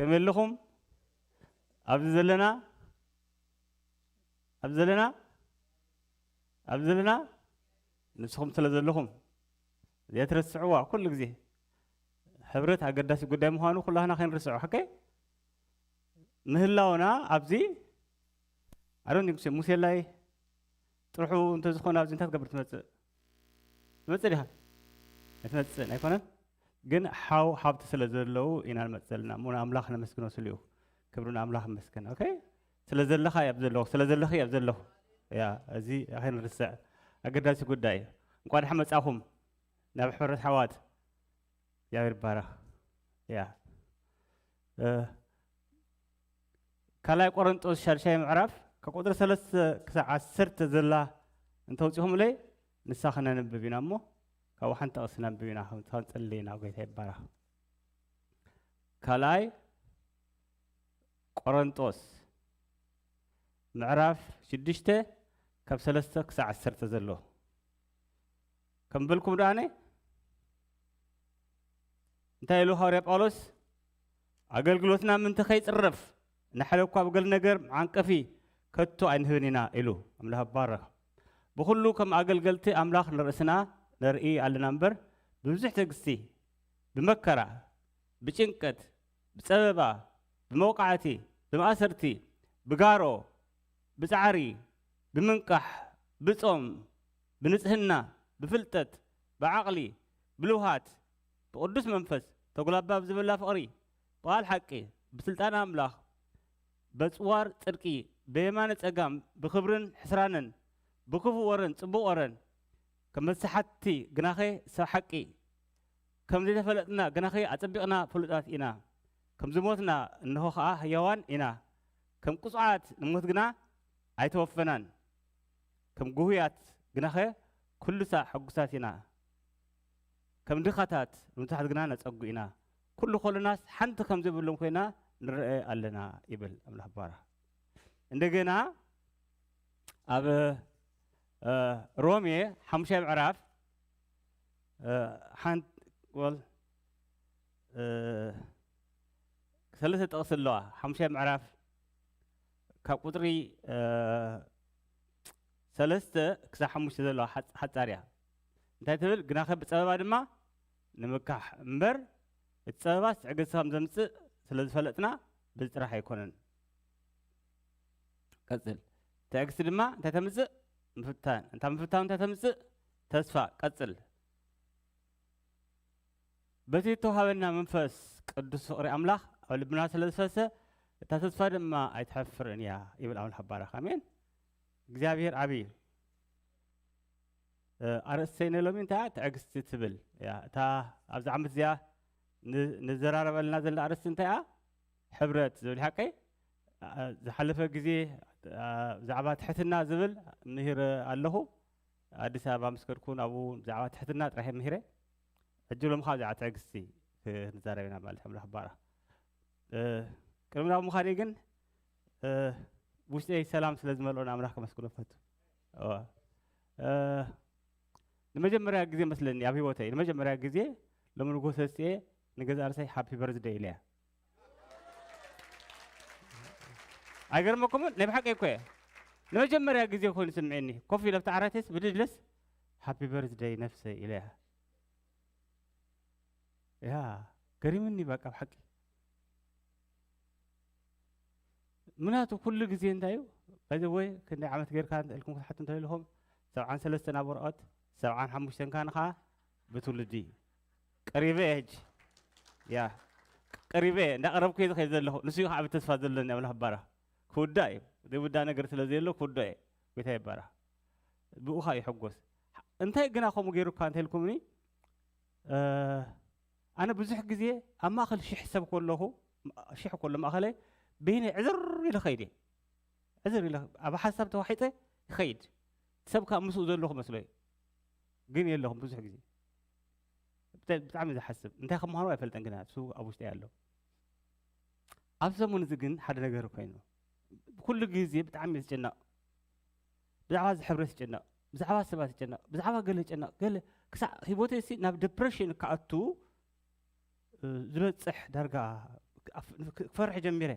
ከመይ ኣለኹም? ኣብዚ ዘለና ኣብዚ ዘለና ኣብዚ ዘለና ንስኹም ስለ ዘለኹም ዘይትረስዕዋ ኩሉ ግዜ ሕብረት ኣገዳሲ ጉዳይ ምዃኑ ኩላህና ከይንርስዖ። ሓቀይ ምህላውና ኣብዚ ኣሮን ዲንኩሴ ሙሴላይ ጥርሑ እንተዝኾነ ኣብዚ እንታይ ትገብር ትመጽእ? ትመጽእ ዲኻ? ኣይትመጽእን ኣይኮነን። ግን ሓው ሓብቲ ስለ ዘለዉ ኢና ንመጽእ ዘለና። እሞ ንኣምላኽ ነመስግኖ ስልኡ። ክብሪ ንኣምላኽ ይመስገን። ኦኬ? ስለ ዘለኻ እየ ኣብ ዘለኹ፣ ስለ ዘለኺ እየ ኣብ ዘለኹ። ያ፣ እዚ ኣይንርስዕ። ኣገዳሲ ጉዳይ እዩ። እንኳን ደሓን መጻኹም ናብ ሕብረት ሓዋት። እግዚኣብሔር ይባረኽ። ያ። እ፣ ካልኣይ ቆሮንጦስ ሻድሻይ ምዕራፍ ካብ ቁጽሪ ሰለስተ ክሳዕ ዓሰርተ ዘላ እንተውጺኹምለይ ንሳ ክነንብብ ኢና እሞ ካብኡ ሓንቲ ጥቕሲ ነንብብ ኢና፣ ከምቲ ክንጽሊ ኢና። ጎይታ ይባረኽ። ካልኣይ ቆሮንጦስ ምዕራፍ ሽዱሽተ ካብ ሰለስተ ክሳዕ ዓሰርተ ዘሎ። ከም በልኩም ዶ ኣነ? እንታይ ኢሉ ሃዋርያ ጳውሎስ? "ኣገልግሎትና ምእንቲ ከይጽረፍ ንሓደ እኳ ብገለ ነገር መዓንቀፊ ከቶ ኣይንህብን ኢና" ኢሉ። ኣምላኽ ይባረኽ። "ብኹሉ ከም ኣገልገልቲ ኣምላኽ ንርእስና ነርኢ ኣለና እምበር፣ ብብዙሕ ትዕግስቲ፣ ብመከራ፣ ብጭንቀት፣ ብጸበባ፣ ብመውቃዕቲ፣ ብማእሰርቲ፣ ብጋሮ፣ ብጻዕሪ፣ ብምንቃሕ፣ ብጾም፣ ብንጽህና፣ ብፍልጠት፣ ብዓቕሊ፣ ብልውሃት፣ ብቕዱስ መንፈስ፣ ተጉላባብ ዝብላ ፍቕሪ፣ ብቓል ሓቂ፣ ብስልጣን ኣምላኽ፣ በጽዋር ጽድቂ፣ በየማነ ጸጋም፣ ብኽብርን ሕስራንን፣ ብክፉእ ወረን ጽቡቕ ወረን፣ ከም መሳሓትቲ ግናኸ ሰብ ሓቂ፣ ከም ዘይተፈለጥና ግናኸ ኣጸቢቕና ፍሉጣት ኢና። ከም ዝሞትና እንሆ ኸኣ ህያዋን ኢና። ከም ቅጹዓት ንሞት ግና ኣይተወፈናን። ከም ግሁያት ግናኸ ኩሉ ሳዕ ሕጉሳት ኢና። ከም ድኻታት ንብዙሓት ግና ነጸጉ ኢና። ኩሉ ከሎናስ ሓንቲ ከም ዘይብሎም ኮይና ንረአ ኣለና" ይብል ኣምላኽ ባራ። እንደገና ኣብ፣ እ፣ ሮሜ ሓሙሻይ ምዕራፍ፣ እ፣ ሓንቲ፣ ወል፣ እ፣ ሰለስተ ጥቕሲ ኣለዋ። ሓሙሻይ ምዕራፍ ካብ ቁጽሪ፣ እ፣ ሰለስተ ክሳብ ሓሙሽተ ዘለዋ ሓጽ-፣ ሓጻር እያ። እንታይ ትብል? "ግናኸ ብጸበባ ድማ ንምካሕ እምበር፣ እቲ ጸበባስ ትዕግስቲ ከም ዘምጽእ ስለ ዝፈለጥና፣ በዚ ጥራሕ ኣይኮነን።" ቀጽል። "ትዕግስቲ ድማ እንታይ ተምጽእ? ምፍታን። እንታ ምፍታን እንታይ ተምጽእ? ተስፋ።" ቀጽል። "በቲ እተውሃበና መንፈስ ቅዱስ ፍቕሪ ኣምላኽ ኣብ ልብና ስለ ዝፈሰ፣ እታ ተስፋ ድማ ኣይትሐፍርን እያ" ይብል ኣምላኽ ባረኽ። ኣሜን። እግዚኣብሔር ዓብዪ እዩ። እ፣ ኣርእስተይ ናይ ሎሚ እንታይ እያ? ትዕግስቲ ትብል እያ። እታ ኣብዚ ዓመት እዚኣ ን-፣ ንዘራረበልና ዘለና ኣርእስቲ እንታይ እያ? ሕብረት ዝብል ሓቀይ? እ፣ ዝሓለፈ ግዜ፣ እ፣ ብዛዕባ ትሕትና ዝብል ምሂረ ኣለኹ። ኣዲስ ኣበባ ምስ ከድኩ ኣብኡ ብዛዕባ ትሕትና ጥራሕ እየ ምሂረ። ሕጂ ሎሚ ካብ ብዛዕባ ትዕግስቲ ክንዛረብ ኢና ማለት ኣምላኽ ባራ። እ፣ ቅድሚ ናብ ምኻደይ ግን፣ እ፣ ውሽጠይ ሰላም ስለ ዝመልኦ ንኣምላኽ ከመስግኖ ፈቱ። እወ። እ፣ ንመጀመርያ ግዜ መስለኒ ኣብ ህይወተይ፣ ንመጀመርያ ግዜ ሎሚ ንጎ ተስኤ ንገዛ ርእሰይ ሃፒ በርዝደይ ኢለያ። ኣይገርመኩምን? ናይ ብሓቂ እኮ እየ። ንመጀመርያ ግዜ ኮይኑ ስምዒኒ። ኮፍ ኢለ ኣብቲ ዓራተይስ ብድድለስ ሃፒ በርዝደይ ነፍሰይ ኢለያ። ያ፣ ገሪምኒ በቃ ብሓቂ። ምናቱ ኩሉ ግዜ እንታይ እዩ? ባይ ዘ ወይ ክንደይ ዓመት ጌርካ ኢልኩም ክትሓቱ እንተልኹም፣ ሰብዓን ሰለስተን ኣብ ወረቐት፣ ሰብዓን ሓሙሽተን ካን ኸዓ ብትውልዲ። ቀሪበ እየ ሕጂ። ያ፣ ቀሪበ እየ። እንዳቐረብኩ እየ ዝኸይድ ዘለኹ። ንሱ እዩ ከዓ ብተስፋ ዘለኒ ኣምላኽ ባራ። ክውዳእ እዩ። ዘይውዳእ ነገር ስለ ዘየሎ ክውዳእ እዩ። ጎይታ ይባረኽ። ብኡ ከዓ ይሕጎስ። እንታይ ግና ከምኡ ገይሩካ እንተልኩምኒ፣ እ፣ ኣነ ብዙሕ ግዜ ኣብ ማእከል ሽሕ ሰብ ከለኹ፣ ሽሕ ከሎ ማእከለይ፣ በይነይ ዕዝር ኢለ ኸይድ እየ። ዕዝር ኢለ ኣብ ሓሳብ ተዋሒጠ ይኸይድ። ሰብ ከኣ ምስኡ ዘለኹ መስሎ እዩ። ግን የለኹም ብዙሕ ግዜ። ብጣ-፣ ብጣዕሚ ዝሓስብ። እንታይ ከም ምዃኑ ኣይፈልጥን፣ ግና እሱ ኣብ ውሽጠይ ኣሎ። ኣብ ሰሙን እዚ ግን ሓደ ነገር ኮይኑ፣ ኩሉ ግዜ ብጣዕሚ እየ ዝጭነቕ። ብዛዕባ እዚ ሕብረት ይጭነቕ፣ ብዛዕባ ሰባት ይጭነቕ፣ ብዛዕባ ገለ ይጭነቕ፣ ገለ ክሳዕ ህይወተይ ሲ ናብ ዲፕረሽን ክኣቱ፣ እ፣ ዝበጽሕ ዳርጋ ክፈርሕ ጀሚረ።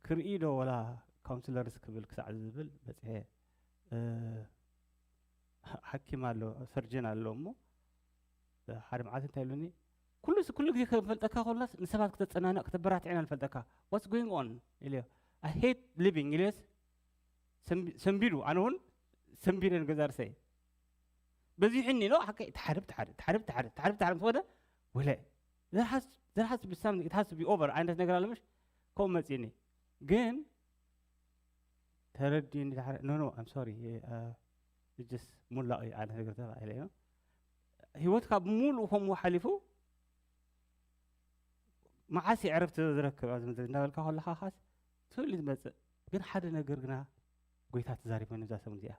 ክርኢ ዶ ወላ ካውንስለርስ ክብል ክሳዕ ዝብል በፅሐ። ሓኪም ኣሎ፣ ሰርጅን ኣሎ እሞ ሓደ መዓልቲ እንታይ ኢሉኒ፣ ኩሉ ኩሉ ግዜ ከንፈልጠካ ኮላስ ንሰባት ክተጸናንቕ ክተበራትዕ ኢና ንፈልጠካ። What's going on? ኢልዮ። I hate living ኢልዮስ ሰንቢዱ፣ ኣነ እውን ሰንቢደ ንገዛ ርሰይ በዚሕኒ ነው ሓቀይ። ተሓደብ ተሓደብ ተሓደብ ተሓደብ ተሓደብ ተሓደብ ተወደ ወለ there has there has to be something, it has to be over ዓይነት ነገር ኣለምሽ ከምኡ መጽእኒ። ግን ተረዲኒ ድሓር no no I'm sorry just ሙላቕ እዩ ዓይነት ነገር ተባሂለ እዩ። ህይወትካ ብምሉእ ከምኡ ሓሊፉ መዓስ ዕረፍቲ ዝረክብ ኣብዚ ምድሪ እናበልካ ከለኻ ኻስ ትብል እዩ ዝመፅእ። ግን ሓደ ነገር ግና ጎይታ ተዛሪበኒ እዛ ሰሙን እዚኣ።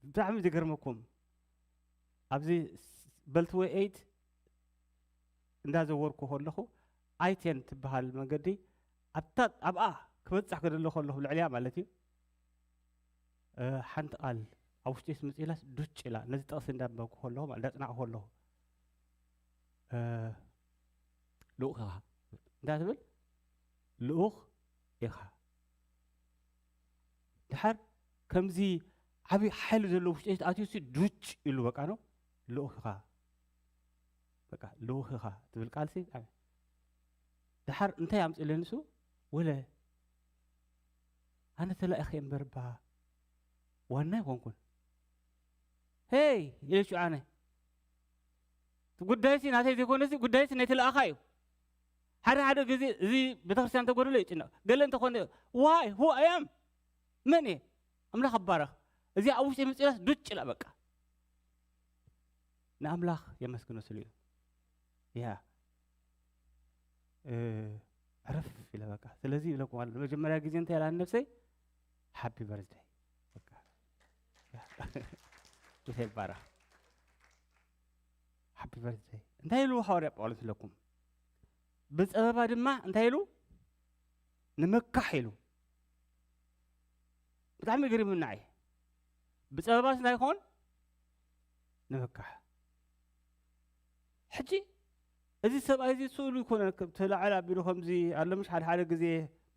ብጣዕሚ ዝገርመኩም ኣብዚ በልትወ ኤይት እንዳዘወርኩ ከለኹ ኣይቴን ትበሃል መንገዲ ኣብታ ኣብኣ ክበፅሕ ክደሎ ከለኹ ልዕልያ ማለት እዩ። ሓንቲ ቃል ኣብ ውሽጢ ስምፅ ኢላስ ዱጭ ኢላ ነዚ ጥቕሲ እንዳንበብኩ ከለኹ እንዳፅናዕኩ ከለኹ ልኡኽ ኢኻ እንዳ ትብል ልኡኽ ኢኻ። ድሓር ከምዚ ዓብዪ ሓይሊ ዘለዎ ውሽጢ ኣትዩ ሲ ዱጭ ኢሉ በቃ ነው ልኡኽ ኢኻ በቃ ልኡኽ ኢኻ ትብል ቃልሲ ድሓር እንታይ ኣምፅእለኒ ሱ ወለ ኣነ ተላኢኸ እምበር ባ ዋና ኣይኮንኩን። ሄይ ኢለ ሽዑ ኣነ እቲ ጉዳይሲ ናተይ ዘይኮነሲ ጉዳይሲ ናይ ተለኣኻ እዩ። ሓደ ሓደ ግዜ እዚ ቤተክርስትያን ተጎደሎ ይጭነቕ ገለ እንተኾነ ዋይ ሁ ኣያም መን እየ ኣምላኽ ኣባረኽ። እዚ ኣብ ውሽጢ ምፅላስ ዱጭ ኢላ በቃ ንኣምላኽ የመስግኖ ስሉ እዩ። ያ ዕረፍ ኢለ በቃ ስለዚ ይብለኩም ኣሎ ንመጀመርያ ግዜ እንታይ ኢላ ንነብሰይ ሓፒ በርዝደይ ጌታ ይባረኽ። ሓፒ በርዝደይ እንታይ ኢሉ ሓዋርያ ጳውሎስ ኢለኩም ብፀበባ ድማ እንታይ ኢሉ ንምካሕ ኢሉ ብጣዕሚ ገሪሙና እየ። ብፀበባስ እንታይ ይኸውን ንምካሕ። ሕጂ እዚ ሰብኣይ እዚ ስእሉ ይኮነ ተላዕል ኣቢሉ ከምዚ ኣለምሽ ሓደ ሓደ ግዜ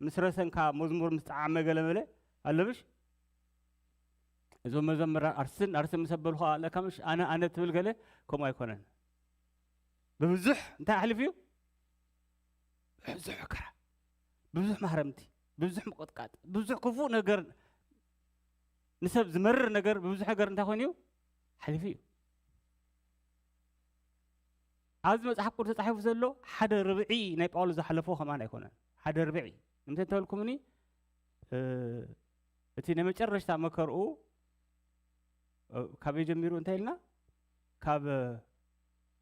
ምስ ረሰንካ መዝሙር ምስ ጠዓመ ገለ መለ ኣለምሽ እዞም መዘምራን ኣርስን ኣርስን ምስ ኣበልኹ ኣለካ ምሽ ኣነ ኣነ ትብል ገለ ከምኡ ኣይኮነን። ብብዙሕ እንታይ ኣሕሊፉ እዩ ብዙሕ መከራ፣ ብዙሕ ማህረምቲ፣ ብዙሕ ምቕጥቃጥ፣ ብዙሕ ክፉእ ነገር ንሰብ ዝመርር ነገር ብብዙሕ ነገር እንታይ ኮይኑ እዩ ሓሊፉ እዩ። ኣብዚ መፅሓፍ ቅዱስ ተፃሒፉ ዘሎ ሓደ ርብዒ ናይ ጳውሎስ ዝሓለፎ ከማን ኣይኮነን። ሓደ ርብዒ ንምንታይ እንተበልኩምኒ እቲ ናይ መጨረሽታ መከርኡ ካበይ ጀሚሩ እንታይ ኢልና ካብ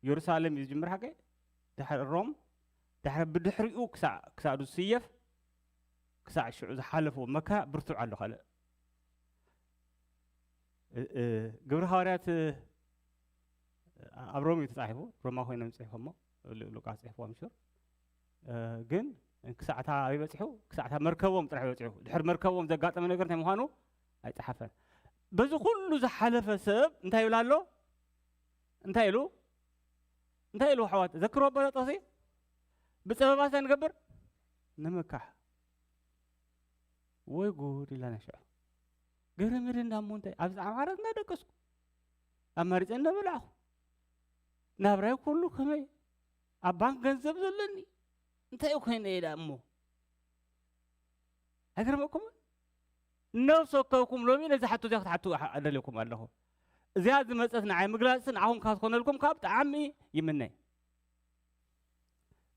የሩሳሌም እዩ ዝጅምር ሓቀ ድሕሪ ሮም ድሕሪ ብድሕሪኡ ክሳዕ ክሳዕ ዝስየፍ ክሳዕ ሽዑ ዝሓለፎ መከራ ብርቱዕ ኣሎ ካልእ ግብሪ ሃዋርያት ኣብ ሮም እዩ ተፃሒፉ ሮማ ኮይኖም ፅሒፎሞ ሉቃስ ፅሒፎም ሽር ግን ክሳዕታ ኣበይ በፂሑ ክሳዕታ መርከቦም ጥራሕ በፂሑ ድሕሪ መርከቦም ዘጋጠመ ነገር እንታይ ምዃኑ ኣይፀሓፈን በዚ ኩሉ ዝሓለፈ ሰብ እንታይ ይብል ኣሎ እንታይ ኢሉ እንታይ ኢሉ ኣሕዋት ዘክርዎ በለጦሲ ብፀበባስ እንታይ ንገብር ንምካሕ ወይ ጉድ ኢላና ሽዑ ገረመደ እንዳሞ እንታይ ኣብዚ ኣምሓራ እናደቀስኩ ኣማሪፀ እናበላዕኹ ናብራይ ኩሉ ከመይ ኣብ ባንክ ገንዘብ ዘለኒ እንታይ ኮይነ ኢላ እሞ ኣይገርመኩምን ነፍሲ ወከፍኩም ሎሚ ነዚ ሓቶ እዚኣ ክትሓቱ ኣደልየኩም ኣለኹ እዚኣ ዝመፀት ንዓይ ምግላፅን ኣኹም ካብ ትኾነልኩም ካብ ብጣዕሚ ይምነ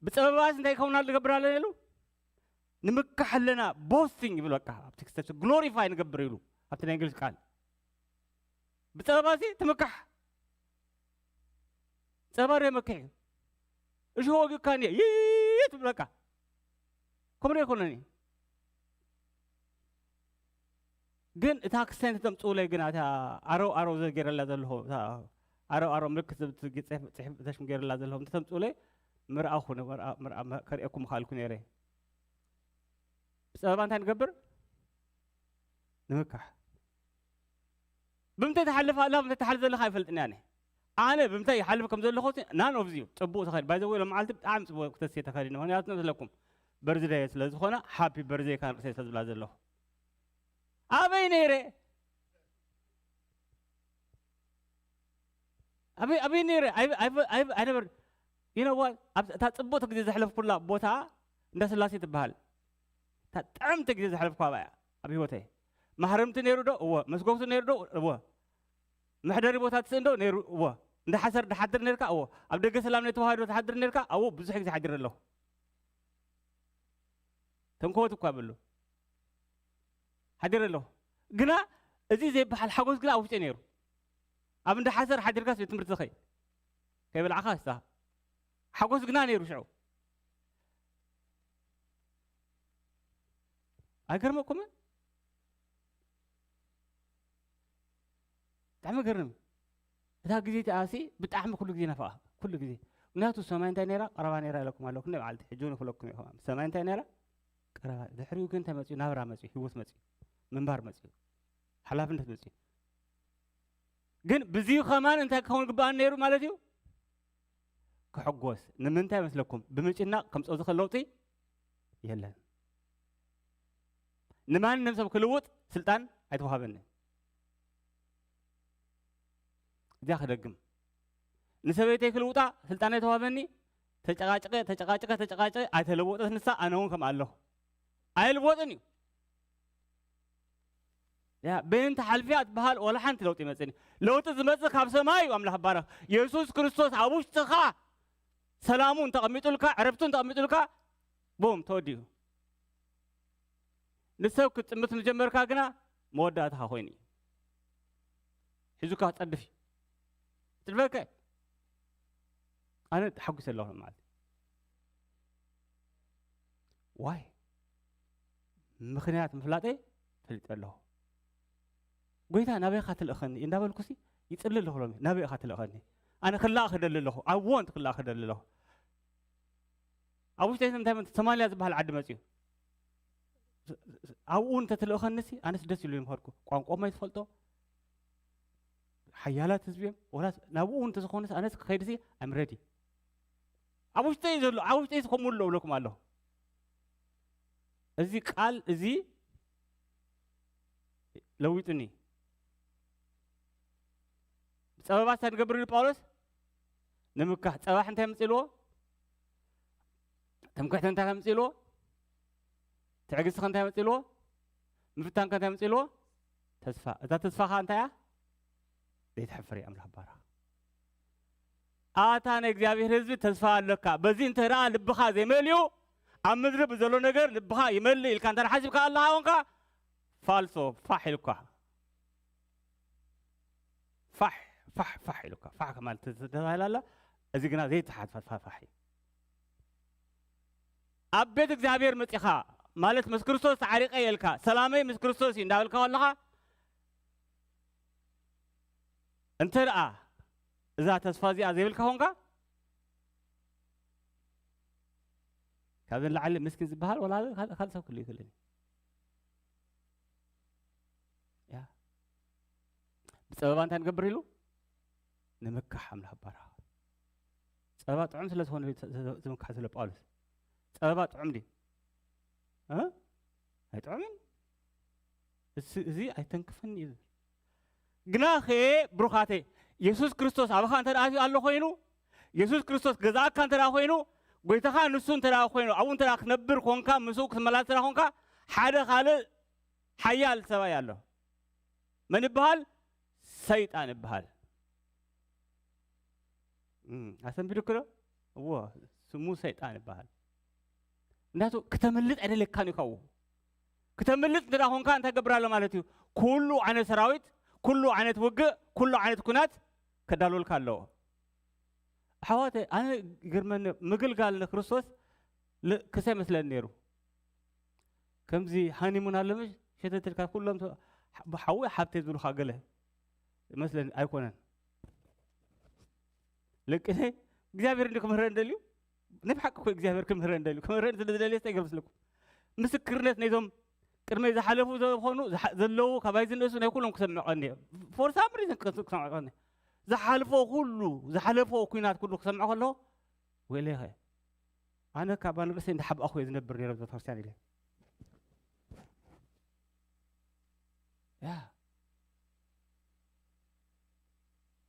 ብፀበባስ እንታይ ከውና ዝገብር ኣለና ኢሉ ንምካሕ ኣለና ቦስቲንግ ይብል በቃ ኣብቲ ክስተት ግሎሪፋይ ንገብር ኢሉ ኣብቲ ናይ እንግሊዝ ቃል ብፀበባሲ ትምካሕ ፀበባ ዶ የመክሕ እዩ እሾ ወጊእካ እንየ ይይይ ትብለካ ከምኡ ኣይኮነን እዩ ግን እታ ክስተን ተምፅኡለይ ግን እታ ኣረው ኣረው ዘገይረላ ዘለኹ ኣረው ኣረው ምልክት ተሽም ገይረላ ዘለኹ እንተተምፅኡለይ ምርኣኹ ከርእየኩም ምኻልኩ ነይረ ብፀበባ እንታይ ንገብር ንምካሕ ብምንታይ ተሓልፍ ኣላ ምንታይ ተሓልፍ ዘለካ ኣይፈልጥን ያነ ኣነ ብምንታይ ይሓልፍ ከም ዘለኹ ናን ኦፍ ዚዩ ጽቡቕ ተኸዲ ባይዘ ወይ ሎም መዓልቲ ብጣዕሚ ጽቡቕ ክተስየ ተኸዲነ ምክንያቱ ነስለኩም በርዝደይ ስለ ዝኾነ ሃፒ በርዝደይ ካን ርእሰይ ስለ ዝብላ ዘለኹ ኣበይ ነይረ ኣበይ ኣበይ ነይረ ኣይነበር ይነዋ እታ ጽቡቕቲ ግዜ ዘሕለፍኩላ ቦታ እንዳ ስላሴ ትበሃል እታ ጥዕምቲ ግዜ ዘሕለፍኩ ኣብያ ኣብ ህይወተይ ማህረምቲ ነይሩ ዶ እወ መስጎግቲ ነይሩ ዶ እወ መሕደሪ ቦታ ትስእን ዶ ነይሩ እወ እንዳ ሓሰር ድሓድር ነርካ እወ ኣብ ደገ ሰላም ናይ ተዋህዶ ትሓድር ነርካ ኣዎ ብዙሕ ግዜ ሓዲረ ኣለኹ ተንኮት እኳ ብሉ ሓዲረ ኣለኹ ግና እዚ ዘይበሃል ሓጎስ ግና ኣብ ውሽጢ ነይሩ ኣብ እንዳ ሓሰር ሓዲርካስ ቤት ትምህርቲ ዝኸይ ከይበልዓኻ ስታ ሓጎስ ግና ነይሩ ሽዑ ኣይገርመኩምን ብጣዕሚ ገርም እታ ግዜ እቲኣሲ ብጣዕሚ ኩሉ ግዜ ናፍቓ ኩሉ ግዜ ምክንያቱ ሰማይ እንታይ ነይራ ቀረባ ነይራ ኢለኩም ኣለኩ ናይ በዓልቲ ሕጂ እውን ይኽለኩም ኢኹም ሰማይ እንታይ ነይራ ቀረባ ድሕሪኡ ግን እንታይ መፅኡ ናብራ መፅኡ ህይወት መፅኡ ምንባር መፅኡ ሓላፍነት መፅኡ ግን ብዚ ከማን እንታይ ክኸውን ግበኣን ነይሩ ማለት እዩ ክሕጎስ ንምንታይ መስለኩም ብምጭናቕ ከምፀው ዝኽእል ለውጢ የለን ንማንም ሰብ ክልውጥ ስልጣን ኣይተዋሃበንን እዚኣ ክደግም ንሰበይተይ ክልውጣ ስልጣን ኣይተዋሃበኒ ተጨቃጭቀ ተጨቃጭቀ ተጨቃጭቀ ኣይተለወጠት ንሳ ኣነ እውን ከም ኣለኹ ኣይልወጥን እዩ ያ በይን ተሓልፊያ ትበሃል ወላ ሓንቲ ለውጢ ይመፅእን እዩ። ለውጢ ዝመፅእ ካብ ሰማይ እዩ። ኣምላኽ ባረኽ። የሱስ ክርስቶስ ኣብ ውሽጥኻ ሰላሙ እንተቐሚጡልካ፣ ዕረፍቱ እንተቐሚጡልካ፣ ቡም ተወዲኡ። ንሰብ ክትጥምት ዝጀመርካ ግና መወዳእታኻ ኮይኑ እዩ። ሒዙካ ክፀድፍ እዩ። ይፅድፈካ እዩ። ኣነ ተሓጒሰ ኣለኹ ማለት እዩ። ዋይ ምኽንያት ምፍላጠይ ፈሊጠ ኣለኹ። ጎይታ ናበይ ኢኻ ትልእኸኒ እንዳበልኩሲ ይፅሊ ኣለኹ። ሎሚ ናበይ ኢኻ ትልእኸኒ? ኣነ ክላእ ክደሊ ኣለኹ። ኣብ ወንት ክላእ ክደሊ ኣለኹ። ኣብ ውሽጢ እንታይ ሶማልያ ዝበሃል ዓዲ መፅዩ ኣብኡ እንተትልእኸንሲ ኣነስ ደስ ኢሉ ምኸድኩ። ቋንቋ ማይ ትፈልጦ ሓያላት ህዝቢ እዮም። ወላ ናብኡ እንተዝኾንስ ኣነስ ክኸይድሲ I'm ready። ኣብ ውሽጠይ ዘሎ ኣብ ውሽጠይ ከምኡ ኣሎ እብለኩም ኣለኹ። እዚ ቃል እዚ ለዊጡኒ። ብፀበባ እንታይ ንገብር ኢሉ ጳውሎስ? ንምካሕ። ፀባሕ እንታይ ምፅእልዎ? ትምክሕቲ እንታይ ከምፅእልዎ? ትዕግስቲ ከ እንታይ መፅእልዎ? ምፍታን ከ እንታይ መፅእልዎ? ተስፋ። እዛ ተስፋ ከዓ እንታይ እያ? ዘይትሕፍር እያ ኣምላኽ ባራ። ኣታ ናይ እግዚኣብሔር ህዝቢ ተስፋ ኣለካ። በዚ እንተ ደኣ ልብኻ ዘይመልዩ ኣብ ምድሪ ብዘሎ ነገር ልብኻ ይመልእ ኢልካ እንተ ሓሲብካ ኣለኻ ኮንካ ፋልሶ ፋሕ ኢልኳ ፋሕ ፋሕ ፋሕ ኢልኳ ፋሕ ከማለት ተባሂላ ኣላ። እዚ ግና ዘይተሓትፋ ፋሕ እዩ። ኣብ ቤት እግዚኣብሔር መጺኻ ማለት ምስ ክርስቶስ ተዓሪቐ የልካ ሰላመይ ምስ ክርስቶስ እዩ እንዳበልካ ከለኻ እንተ ደኣ እዛ ተስፋ እዚኣ ዘይብልካ ኮንካ ካብዚ ንላዕሊ ምስኪን ዝበሃል ወላ ካልእ ሰብ ክህሉ ይኽእልን ያ ብፀበባ እንታይ ንገብር ኢሉ ንምካሕ ኣምላኽ ባርኻ። ጸባ ጥዑም ስለ ዝኾነ ዝምካሕ ዘሎ ጳውሎስ። ጸባ ጥዑም ድዩ? እ? ኣይጥዑምን። እዚ ኣይተንክፍን እዩ። ግናኸ ብሩኻተይ የሱስ ክርስቶስ ኣባኻ እንተ ደኣ ኣሎ ኮይኑ የሱስ ክርስቶስ ገዛእካ እንተ ደኣ ኮይኑ ጎይታኻ ንሱ እንተ ደኣ ኮይኑ ኣብኡ እንተ ደኣ ክትነብር ኮንካ ምስኡ ክትመላለስ እንተ ደኣ ኮንካ ሓደ ካልእ ሓያል ሰብኣይ ኣሎ። መን ይበሃል? ሰይጣን ይበሃል። ኣሰንቢዱክ ዶ? እዎ፣ ስሙ ሰይጣን ይበሃል። እንዳቱ ክተምልጥ ኣይደለካን እዩ ካብኡ። ክተምልጥ እንተ ኮንካ እንታይ ገብር ኣሎ ማለት እዩ? ኩሉ ዓይነት ሰራዊት፣ ኩሉ ዓይነት ውግእ፣ ኩሉ ዓይነት ኩናት ከዳልወልካ ኣለዎ። ኣሕዋተ ኣነ ይገርመኒ ምግልጋል ንክርስቶስ ክሰ ይመስለኒ ነይሩ። ከምዚ ሃኒሙን ኣለምሽ ሸተትልካ ኩሎም ብሓዊ ሓብተ ዝብሉካ ገለ ይመስለኒ ኣይኮነን። ለቅሰ እግዚኣብሔር እንዲ ክምህረ እንደልዩ ናይ ብሓቂ ኮ እግዚኣብሔር ክምህረ እንደልዩ ክምህረ ስለ ዝደልየ ስታይ ገመስለኩም ምስክርነት ነዞም ቅድመይ ዝሓለፉ ዝኾኑ ዘለዉ ካባይ ዝነሱ ናይ ኩሎም ክሰምዕ ቀኒ ፎር ሳም ሪዝን ክሰምዕ ቀኒ ዝሓልፎ ኩሉ፣ ዝሓለፎ ኩናት ኩሉ ክሰምዖ ከለኹ፣ ወይለኸ፣ ኣነ ካብ ኣንርእሰይ እንዳሓባእኹ እየ ዝነብር ነይረ ኣብ ቤተክርስትያን ኢለ። ያ።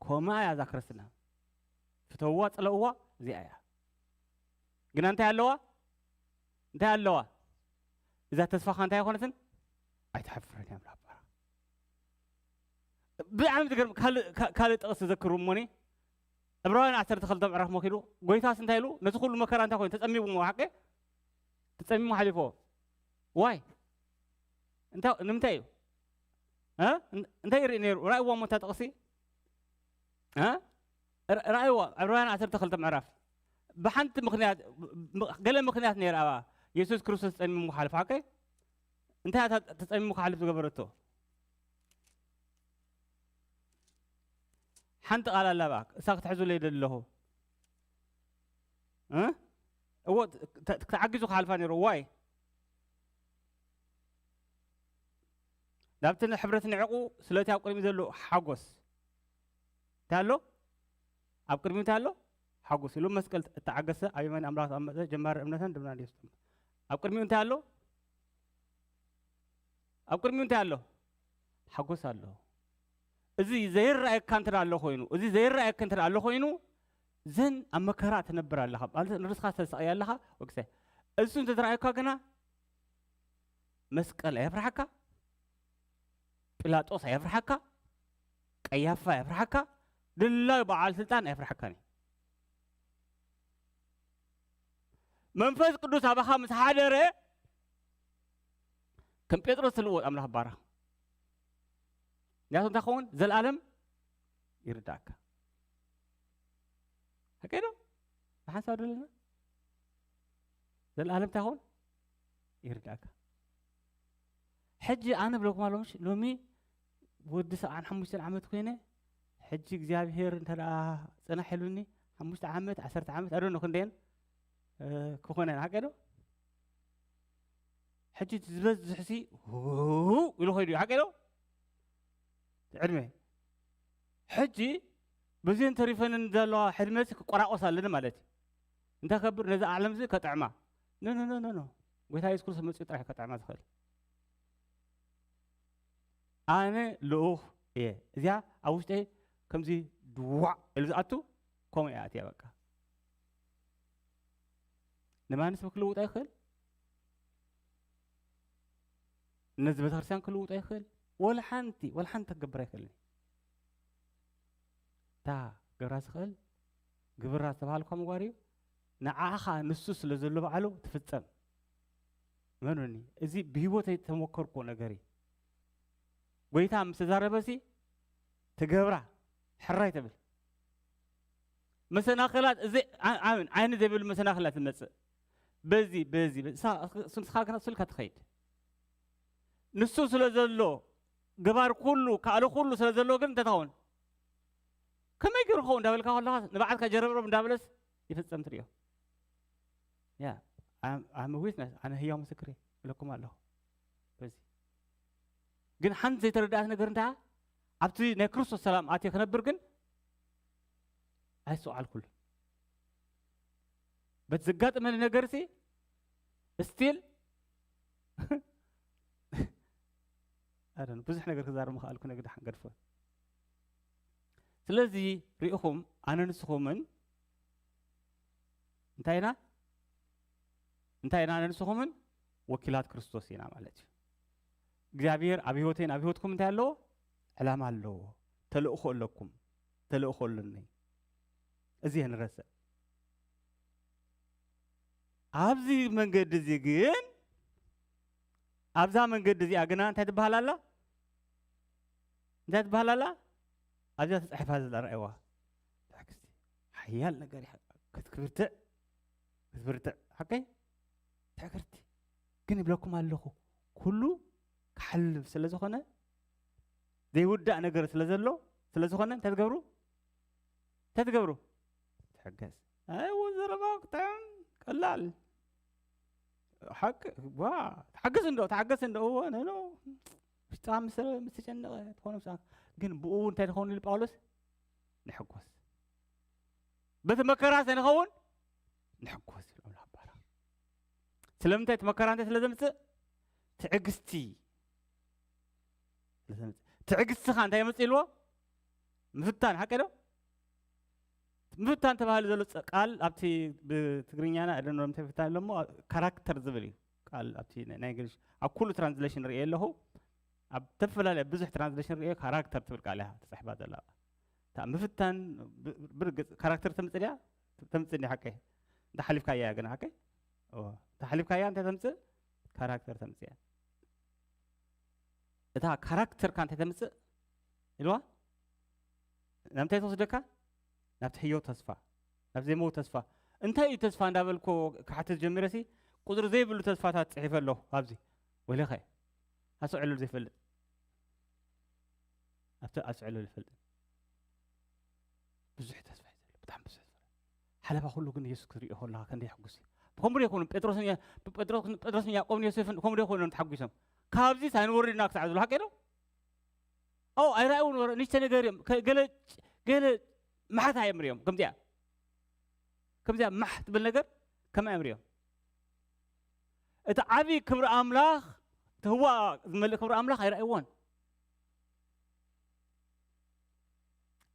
ኮማ እያ እዛ ክርስትና። ፍተውዋ፣ ጽለእዋ፣ እዚኣ እያ። ግና እንታይ ኣለዋ? እንታይ ኣለዋ? እዛ ተስፋኻ እንታይ ኣይኮነትን? ኣይትሓፍርን እያ ኣምላኽ ባራ። ብጣዕሚ ትገርም። ካልእ፣ ካ-፣ ካልእ ጥቕሲ ዘክሩ እሞኒ። ዕብራውያን ዓሰርተ ክልተ ምዕራፍ መኪዱ፣ ጎይታስ እንታይ ኢሉ? ነዚ ኩሉ መከራ እንታይ ኮይኑ? ተጸሚሙ እሞ፣ ሓቂ? ተጸሚሙ ሓሊፎ። ዋይ? እንታይ፣ ንምንታይ እዩ? እ? እን-፣ እንታይ ይርኢ ነይሩ? ራእይዋ እሞ እታ ጥቕሲ? እ? ራ-፣ ራእይዋ፣ ዕብራውያን ዓሰርተ ክልተ ምዕራፍ። ብሓንቲ ምኽንያት፣ ብ-፣ ገለ ምኽንያት ነይራ፣ ኣባ የሱስ ክርስቶስ ተጸሚሙ ክሓልፍ፣ ሓቂ? እንታይ እታ ተጸሚሙ ክሓልፍ ዝገበረቶ? ሓንቲ ቃል ኣላ፣ እባ እሳ ክትሕዙለይ ይደሊ ኣለኹ። እ? እዎ፣ ተ-፣ ተዓጊዙ ክሓልፋ ነይሩ። ዋይ? ናብቲ ንሕብረት ንዕቑ፣ ስለቲ ኣብ ቅድሚ ዘሎ ሓጎስ። እንታይ ኣሎ? ኣብ ቅድሚ እንታይ ኣሎ? ሓጎስ። ኢሉ መስቀል እተዓገሰ፣ ኣብ የማን ኣምላኽ ተቐመጠ፣ ጀማሪ እምነትን ድምና ኢየሱስ። ኣብ ቅድሚኡ እንታይ ኣሎ? ኣብ ቅድሚኡ እንታይ ኣሎ? ሓጎስ ኣሎ። እዚ ዘይረኣየካ እንተ ደኣ ኣሎ ኮይኑ፣ እዚ ዘይረኣየካ እንተ ደኣ ኣሎ ኮይኑ፣ ዘን ኣብ መከራ ትነብር ኣለኻ፣ ማለት ንርስኻ ተሳቕያ ኣለኻ፣ ወግሰ። እሱ እንተ ተራእየካ ግና፣ መስቀል ኣየፍርሓካ፣ ጲላጦስ ኣየፍርሓካ፣ ቀያፋ ኣየፍርሓካ፣ ድላዩ በዓል ስልጣን ኣየፍርሓካን እዩ። መንፈስ ቅዱስ ኣባኻ ምስ ሓደረ፣ ከም ጴጥሮስ ትልወጥ ኣምላኽ ባርኻ። ምክንያቱ እንታይ ክኸውን? ዘልኣለም ይርዳእካ። ሓቀይ ዶ? ንሓንሳብ ደለና? ዘልኣለም እንታይ ክኸውን? ይርዳእካ። ሕጂ ኣነ ብለኩም ኣሎ፣ ምሽ ሎሚ ወዲ ሰብዓን ሓሙሽተን ዓመት ኮይነ፣ ሕጂ እግዚኣብሔር እንተ ደኣ ጽናሕ ኢሉኒ፣ ሓሙሽተ ዓመት፣ ዓሰርተ ዓመት፣ ኣዶኖ ክንደየን፣ እ፣ ክኾነን፣ ሓቀይ ዶ? ሕጂ እቲ ዝበዝሕሲ፣ ህው ኢሉ ኸይዱ እዩ፣ ሓቀይ ዶ? እቲ ዕድመ። ሕጂ በዚአን ተሪፈንን ዘለዋ ሕድመሲ ክቆራቆስ ኣለኒ ማለት እዩ። እንታይ ከብር ነዛ ዓለምዚ ከጥዕማ። ኖ፣ ኖ፣ ኖ፣ ኖ፣ ኖ። ጎይታ የሱስ ክርስቶስ መጺኡ ጥራሕ ከጥዕማ ዝኽእል። ኣነ ልኡኽ እየ። እዚኣ ኣብ ውሽጠይ ከምዚ ድዋዕ ኢሉ ዝኣቱ ከምኡ እያ ኣትያ በቃ። ንማንስ ክልውጥ ኣይኽእል። ነዚ ቤተክርስትያን ክልውጥ ኣይኽእል። ወላ ሓንቲ፣ ወላ ሓንቲ ክገብር ኣይኽእልን። እታ ገብራ ዝኽእል ግብራ ዝተባሃልኳ ምግባር እዩ። ንዓኻ ንሱ ስለ ዘሎ ባዕሉ ትፍጸም። እመኑኒ፣ እዚ ብህይወተይ ተመከርኩ ነገር እዩ። ጎይታ ምስ ተዛረበሲ ትገብራ፣ ሕራይ ትብል። መሰናኽላት እዚ ዓ-፣ ዓምን ዓይኒ ዘይብሉ መሰናኽላት ትመጽእ። በዚ፣ በዚ፣ በዚ፣ እሳ-፣ እሱ ንስኻ ግን እሱ ኢልካ ትኸይድ። ንሱ ስለ ዘሎ፣ ገባር ኩሉ፣ ካልእ ኩሉ ስለ ዘሎ ግን እንታይ ትኸውን? ከመይ ገይሩ ክኸውን እንዳበልካ ከለኻ፣ ንባዕልካ ጀረብረብ እንዳበለስ ይፍጸም ትርእዮ። ያ፣ I'm፣ I'm a witness፣ ኣነ ህያው ምስክር እየ፣ እብለኩም ኣለኹ። በዚ ግን ሓንቲ ዘይተረድኣት ነገር እንታይ? ኣብቲ ናይ ክርስቶስ ሰላም ኣትየ ክነብር ግን ኣይስተውዓልኩሉን። በቲ ዘጋጠመኒ ነገርሲ፣ still፣ I don't know፣ ብዙሕ ነገር ክዛረብ ምኽኣልኩ፣ ነገር ደሓን ገድፎ። ስለዚ ርኢኹም፣ ኣነ ንስኹምን እንታይ ኢና? እንታይ ኢና? ኣነ ንስኹምን ወኪላት ክርስቶስ ኢና ማለት እዩ። እግዚኣብሔር ኣብ ህይወተይን ኣብ ህይወትኩም እንታይ ኣለዎ? ዕላማ ኣለዎ። ተልእኾ ኣለኩም። ተልእኾ ኣለኒ። እዚ እየ ንረስዕ። ኣብዚ መንገዲ እዚ ግን፣ ኣብዛ መንገዲ እዚኣ ግና እንታይ ትበሃል ኣላ? እንታይ ትበሃል ኣላ? ኣብዚኣ ተጻሒፋ ዘላ ረኣይዋ። ትዕግስቲ። ሓያል ነገር እያ። ክትብርትዕ፣ ክትብርትዕ። ሓቀይ? ትዕግርቲ። ግን ይብለኩም ኣለኹ፣ ኩሉ ክሓልፍ ስለ ዝኾነ፣ ዘይውዳእ ነገር ስለ ዘሎ፣ ስለ ዝኾነ፣ እንታይ ትገብሩ? እንታይ ትገብሩ? ትሕገዝ። ኣይ፣ እዎ ዘረባ ክጥዕም ቀላል። ሓቂ፣ ዋ፣ ተሓገስ እንዶ፣ ተሓገስ እንዶ፣ እዎ፣ ኖ፣ ኖ። ውሽጥኻ ምስ፣ ምስ ተጨነቐ ትኾኖ ምሳኻ። ግን ብኡ እንታይ ትኸውን ኢሉ ጳውሎስ? ንሕጎስ። በቲ መከራ ንኸውን ንሕጎስ ይብል ኣምላኽ ባርኽ። ስለምንታይ እቲ መከራ እንታይ ስለ ዘምጽእ? ትዕግስቲ ስለ ዘምጽእ። ትዕግስቲ ኸኣ እንታይ የምጽእ ኢልዎ? ምፍታን፣ ሓቂ ዶ? ምፍታን ተባሂሉ ዘሎ ጸ-፣ ቃል ኣብቲ ብትግርኛና፣ I don't know እንታይ ፍታን ኢሎሞ፣ ካራክተር ዝብል እዩ ቃል ኣብቲ ናይ፣ ናይ እንግሊሽ። ኣብ ኩሉ ትራንስሌሽን ርእየ ኣለኹ። ኣብ ተፈላለየ ብዙሕ ትራንስሌሽን ርእየ ካራክተር ትብል ቃል እያ ተጻሒፋ ዘላ። እታ ምፍታን ብ-፣ ብርግጽ ካራክተር ተምጽእ ድያ? ተምጽእ እንድያ ሓቀይ? እንተ ሓሊፍካያ እያ ግና ሓቀይ? እወ። እንተ ሓሊፍካያ እንታይ ተምጽእ? ካራክተር ተምጽእ እያ። እታ ካራክተርካ እንታይ ተምጽእ ኢልዋ? ናብ እንታይ ትወስደካ? ናብቲ ህያው ተስፋ፣ ናብ ዘይመውት ተስፋ። እንታይ እዩ ተስፋ እንዳበልኮ ክሓትት ጀሚረሲ፣ ቁጽሪ ዘይብሉ ተስፋታት ጽሒፈ ኣለኹ ኣብዚ። ወይለኸ፣ ኣስዕሉ ዘይፈልጥ። ኣብቲ ኣስዕሉ ዘይፈልጥ። ብዙሕ ተስፋ እዩ ዘሎ፣ ብጣዕሚ ብዙሕ ተስፋ። ሓለፋ ኩሉ ግን የሱስ ክትሪኦ ከለኻ ክንደይ የሕጉስ እዩ። ከምኡ ዶ ይኮኑ? ጴጥሮስን ያ-፣ ጴጥሮስን፣ ጴጥሮስን ያዕቆብን ዮሴፍን ከምኡ ዶ ይኮኑ ተሓጒሶም? ካብዚ ሳይንወርድና ክሳዕ ዝብሉ ሓቂ ዶ? ኦ፣ ኣይረኣይዎ ነበሩ። ንእሽተ ነገር እዮም። ከ-፣ ገለ፣ ገለ ማሕት እዮም ሪኦም። ከምዚኣ፣ ከምዚኣ ማሕ ትብል ነገር ከመይ እዮም ሪኦም? እቲ ዓቢ ክብሪ ኣምላኽ፣ እቲ ህዋ ዝመልእ ክብሪ ኣምላኽ ኣይረኣይዎን።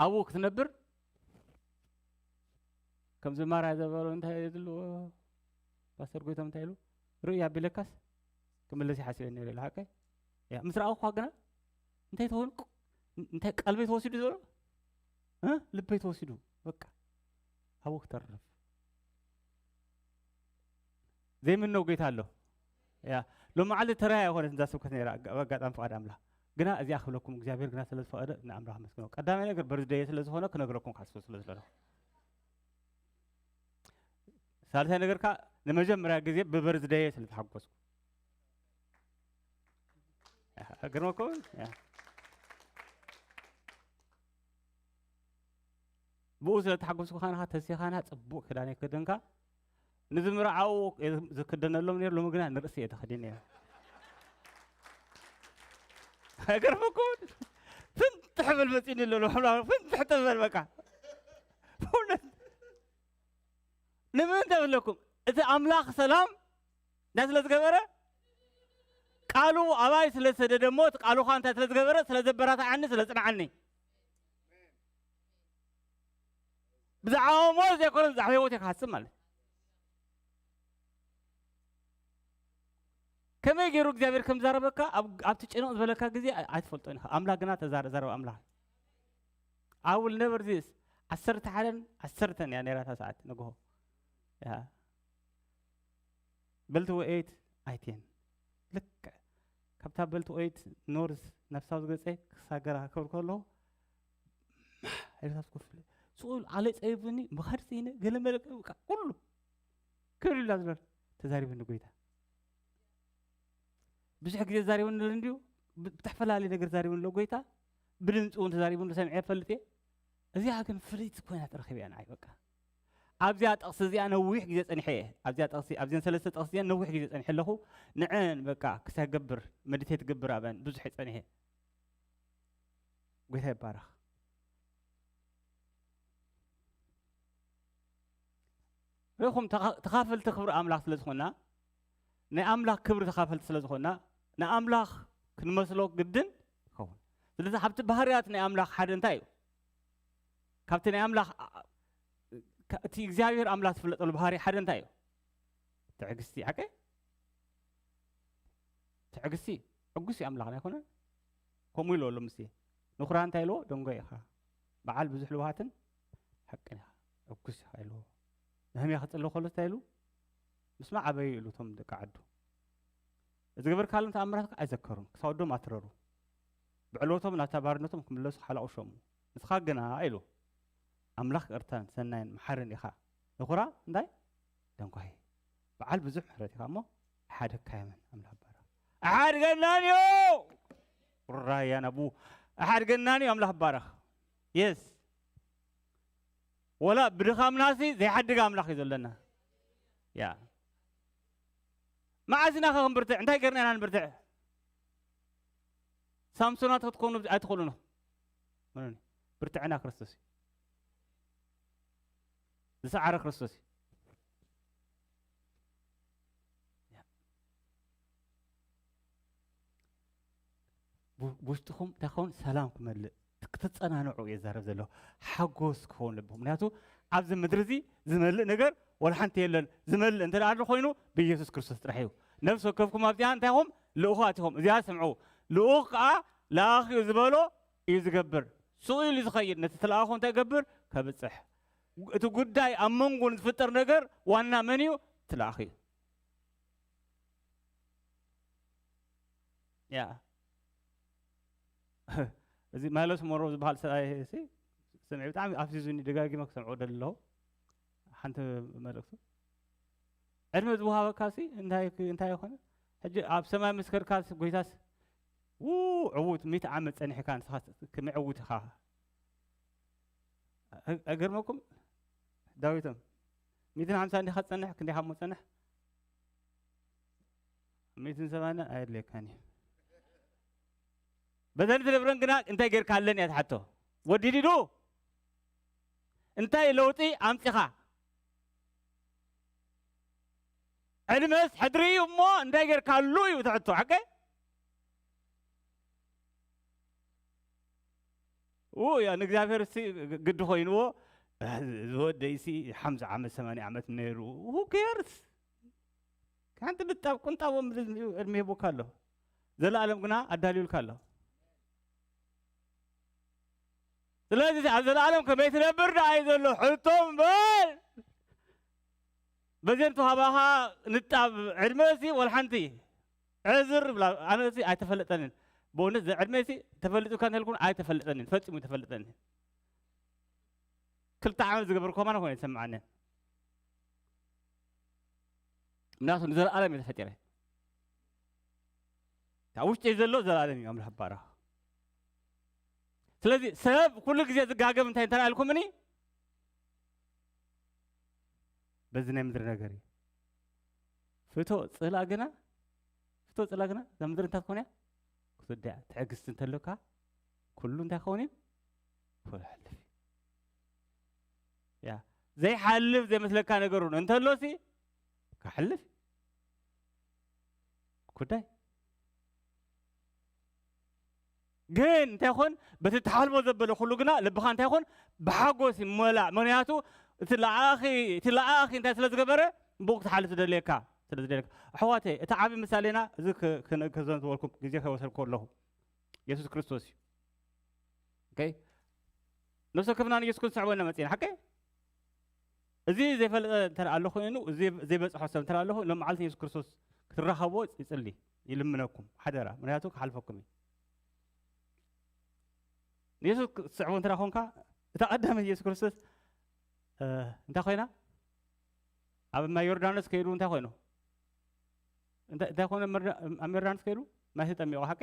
ኣብኡ ክትነብር፣ ከም ዘማርያ ዘበሎ እንታይ ዝብልዎ ፓስተር ጎይቶም እንታይ ኢሉ? ርእዩ ኣቢለካስ ክምለስ ይሓስበ ነይሩ ኢሉ። ሓቀይ? ያ፣ ምስ ረኣኹ ግና እንታይ ትኾን? እንታይ ቀልበይ ተወሲዱ ዝበሎ? እ? ልበይ ተወሲዱ። በቃ። ኣብኡ ክተርፍ። ዘይምነው ጎይታ ኣሎ። ያ፣ ሎማዓሊ ተራይ ኣይኮነት እዛ ስብከት ነይራ፣ ኣጋ-፣ ኣብ ኣጋጣሚ ፍቓድ ኣምላኽ። ግና እዚኣ ክብለኩም እግዚኣብሔር ግና ስለ ዝፈቐደ ንኣምላኽ ኣመስግኖ። ቀዳማይ ነገር በርዝደየ ስለ ዝኾነ ክነግረኩም ክሓስብ ስለ ዝደለኹ። ሳልሳይ ነገር ከኣ ንመጀመርያ ግዜ ብበርዝደየ ስለ ተሓጎስኩ። ያ፣ ግርመኩም? ያ። ብኡ ስለ ተሓጎስኩ ኻንኻ ተሲኻና ጽቡቕ ክዳን የክደንካ። ንዝምርዓው ዝክደነሎም ነይሩ፣ ሎሚ ግና ንርእሲ እየ ተኸዲነ እየ። ኣይገርመኩም? ፍንትሕ ብል መጺኒ ኣሎ፣ ፍንትሕ ተበል በቃ። በእውነት። ንምንታይ እብለኩም? እቲ ኣምላኽ ሰላም እንታይ ስለ ዝገበረ? ቃሉ ኣባይ ስለ ዝሰደደ እሞ፣ እቲ ቃሉ ኸኣ እንታይ ስለ ዝገበረ? ስለ ዘበራታዓኒ፣ ስለ ዝጽንዓኒ። ብዛዕባ ሞት ዘይኮነ ብዛዕባ ህይወት እየ ክሓስብ ማለት። ከመይ ገይሩ እግዚኣብሔር ከም ዛረበካ ኣብ-፣ ኣብቲ ጭንቕ ዝበለካ ግዜ ኣይ-፣ ኣይትፈልጦን ኢኻ። ኣምላኽ ግና ተዛረ-፣ ዘረባ ኣምላኽ። I will never this። ዓሰርተ ሓደን ዓሰርተን እያ ነይራ እታ ሰዓት ንግሆ። ያ። በልቲ ወኤት ኣይቴን። ልክዕ ካብታ በልቲ ወኤት ኖርዝ ናብ ሳውዝ ገጸ ክሳገር ክብል ከለኹ፣ ማሕ፣ ኤርትራ ትኮፍል። ስቑል ዓለ ጸቢቡኒ፣ መኻድ ስኢነ፣ ገለ መለ፣ በቃ፣ ኩሉ ክብል ኢላ ዝነበረ ተዛሪቡኒ ጎይታ። ብዙሕ ግዜ ተዛሪቡኒ ኣሎ እንድዩ፣ ብ-፣ ብተፈላለየ ነገር ተዛሪቡኒ ኣሎ ጎይታ። ብድምፂ እውን ተዛሪቡኒ ሰሚዐ ይፈልጥ እየ። እዚኣ ግን ፍልይቲ ኮይና ተረኺበ እያ ንዓይ በቃ። ኣብዚኣ ጥቕሲ እዚኣ ነዊሕ ግዜ ጸኒሐ እየ። ኣብዚኣ ጥቕሲ፣ ኣብዘን ሰለስተ ጥቕሲ እዚኣን ነዊሕ ግዜ ጸኒሐ ኣለኹ። ንዐን በቃ ክሳብ ገብር፣ መዲቴት ገብር ኣብአን ብዙሕ እየ ጸኒሐ። ጎይታ ይባረኽ። ርኢኹም፣ ተኻ-፣ ተኻፈልቲ ክብሪ ኣምላኽ ስለ ዝኾንና፣ ናይ ኣምላኽ ክብሪ ተኻፈልቲ ስለ ዝኾንና፣ ንኣምላኽ ክንመስሎ ግድን ይኸውን። ስለዚ፣ ካብቲ ባህርያት ናይ ኣምላኽ ሓደ እንታይ እዩ? ካብቲ ናይ ኣምላኽ፣ ኣ-፣ ካ-፣ እቲ እግዚኣብሔር ኣምላኽ ዝፍለጠሉ ባህሪ ሓደ እንታይ እዩ? ትዕግስቲ፣ ሓቀይ? ትዕግስቲ፣ ዕጉስ እዩ ኣምላኽና ኣይኮነን? ከምኡ ኢልዎ ኣሎ ሙሴ። ንኹራ እንታይ ኢልዎ? ደንጎ ኢኻ። በዓል ብዙሕ ልውሃትን ሓቅን ኢኻ። ዕጉስ ኢኻ ኢልዎ። ነህምያ ክጽሊ ከሎ እንታይ ኢሉ? ምስማዕ ኣበዩ ኢሉ እቶም ደቂ ዓዱ። ዝገበርካሎም ተኣምራት ከኣ ኣይዘከሩን፣ ክሳብ ወዶም ኣትረሩ። ብዕልወቶም ናብታ ባርነቶም ክምለሱ ሓላቑ ሸሙ። ንስኻ ግና ኢሉ፣ ኣምላኽ ይቕርታን ሰናይን መሓርን ኢኻ። ንኹራ እንታይ? ደንጓይ። በዓል ብዙሕ ምሕረት ኢኻ እሞ ኣይሓደግካዮምን ኣምላኽ ባርኽ። ኣይሓድገናን እዩ። ራያ ናቡ ኣይሓድገናን እዩ ኣምላኽ ባርኽ። የስ። ወላ ብድኻምናሲ ዘይሓድግ ኣምላኽ እዩ ዘለና። ያ። መዓስ ኢና ኸ ክንብርትዕ? እንታይ ገርና ኢና ንብርትዕ? ሳምሶናት ክትኮኑ ኣይትኽእሉን ኢኹም። እመኑኒ። ብርትዕና ክርስቶስ እዩ። ዝሰዓረ ክርስቶስ እዩ። ቡ- ብውሽጥኹም እንታይ ክኸውን? ሰላም ክመልእ፣ ክትጸናንዑ እየ ዝዛረብ ዘለኹ። ሓጎስ ክኸውን ለብኹም። ምክንያቱ ኣብዚ ምድሪ እዚ ዝመልእ ነገር ወላ ሓንቲ የለን። ዝመልእ እንተ ደኣ ኣሎ ኮይኑ ብኢየሱስ ክርስቶስ ጥራሕ እዩ። ነፍሲ ወከፍኩም ኣብዚኣ እንታይ ኢኹም? ልኡኻት ኢኹም። እዚኣ ስምዑ። ልኡኽ ከኣ ለኣኺኡ ዝበሎ እዩ ዝገብር። ስኡ ኢሉ ዝኸይድ ነቲ ተለኣኾ እንታይ ይገብር? ከብጽሕ። እቲ ጉዳይ ኣብ መንጎ ዝፍጠር ነገር ዋና መን እዩ? እቲ ለኣኺ እዩ። ያ እዚ ማይለስ ሞሮ ዝበሃል ሰብኣይ ሲ ስምዒ ብጣዕሚ ኣፍዚዙኒ፣ ደጋጊመ ክሰምዖ ደሊ ኣለኹ። ሓንቲ መልእክቱ ዕድመ ዝወሃበካ ሲ እንታይ ክ- እንታይ ይኾነ? ሕጂ ኣብ ሰማይ ምስ ከድካ ሲ ጎይታስ ው ዕዉት ሚእቲ ዓመት ጸኒሕካ ንስኻ ከመይ ዕዉት ኢኻ? እ- እገርመኩም ዳዊቶም ሚእትን ሓምሳ እንዲኻ ትጸንሕ ክንደይ ካብ ሞት ጸንሕ? ሚእትን ሰማንያን ኣየድልየካን እዩ። በተን ትነብረን ግና እንታይ ጌርካ ኣለን እያ ትሓቶ። ወዲዲዱ እንታይ ለውጢ ኣምጺኻ? ዕድመስ ሕድሪ እዩ እሞ እንታይ ጌርካሉ እዩ ትሕቶ። ሓቀ ኡ ያ ንእግዚኣብሔር ሲ ግዲ ኮይንዎ ዝወደይ ሲ ሓምሳ ዓመት ሰማንያ ዓመት ነይሩ። Who cares? ሓንቲ ልጣብ ቁንጣቦ ምድሪ ዕድመ ሂቡካ ኣሎ። ዘለኣለም ግና ኣዳልዩልካ ኣሎ። ስለዚ ኣብ ዘለኣለም ከመይ ትነብር ደኣ እዩ ዘሎ ሕቶ እምበር በዘን ተዋህባኻ ንጣብ ዕድመ ሲ ወላ ሓንቲ ዕዝር ብላ ኣነ ሲ ኣይተፈለጠንን። ብእውነት ዘዕድመ ሲ ተፈሊጡካ እንተልኩን ኣይተፈለጠንን፣ ፈጺሙ ኣይተፈለጠንን። ክልተ ዓመት ዝገበርኩ ከማን ኮይኑ ይሰምዓንን። ምክንያቱ ንዘለኣለም እዩ ተፈጢረ። ካብ ውሽጢ ዘሎ ዘላለም እዩ ኣምላኽ ይባረኽ። ስለዚ ሰብ ኩሉ ግዜ ዝጋገም እንታይ እንተረኣልኩምኒ በዚ ናይ ምድሪ ነገር እዩ። ፍቶ ጽላ ግና ፍቶ ጽላ ግና እዛ ምድሪ እንታይ ትኾን እያ? ክትወድያ ትዕግስቲ እንተለካ ኩሉ እንታይ ክኸውን እዩ? ክሓልፍ እዩ። ያ ዘይሓልፍ ዘይመስለካ ነገር እውን እንተሎሲ ክሓልፍ ጉዳይ ግን እንታይ ይኾን በቲ ተሓልፎ ዘበለ ኩሉ ግና ልብኻ እንታይ ይኾን ብሓጎስ ይመላእ። ምክንያቱ እቲ ለኣኺ እቲ ለኣኺ እንታይ ስለ ዝገበረ ብኡ ክትሓልፍ ዝደልየካ ስለ ዝደልየካ። ኣሕዋተይ እቲ ዓብዪ ምሳሌና እዚ ክ- ክን- ክዘንትወልኩም ግዜ ከይወሰድኩ ኣለኹ። የሱስ ክርስቶስ እዩ። ኦኬ? ነፍሲ ወከፍና ንየሱስ ክርስቶስ ኣዕበና መጺና ሓቀ እዚ ዘይፈለጠ እንተ ኣሎ ኮይኑ እዚ ዘይበጽሖ ሰብ እንተ ኣሎ ኮይኑ ሎም መዓልቲ የሱስ ክርስቶስ ክትራኸቦ ይጽሊ ይልምነኩም ሓደራ። ምክንያቱ ክሓልፈኩም እዩ። ንየሱስ ክትስዕቦ እንተ ኮንካ እታ ቀዳመ የሱስ ክርስቶስ እ፣ እንታይ ኮይና ኣብ ማይ ዮርዳኖስ ከይዱ እንታይ ኮይኑ እንታይ እንታይ ኮይኑ ኣብ ዮርዳ- ኣብ ዮርዳኖስ ከይዱ ማይ ተጠሚቑ ሓቀ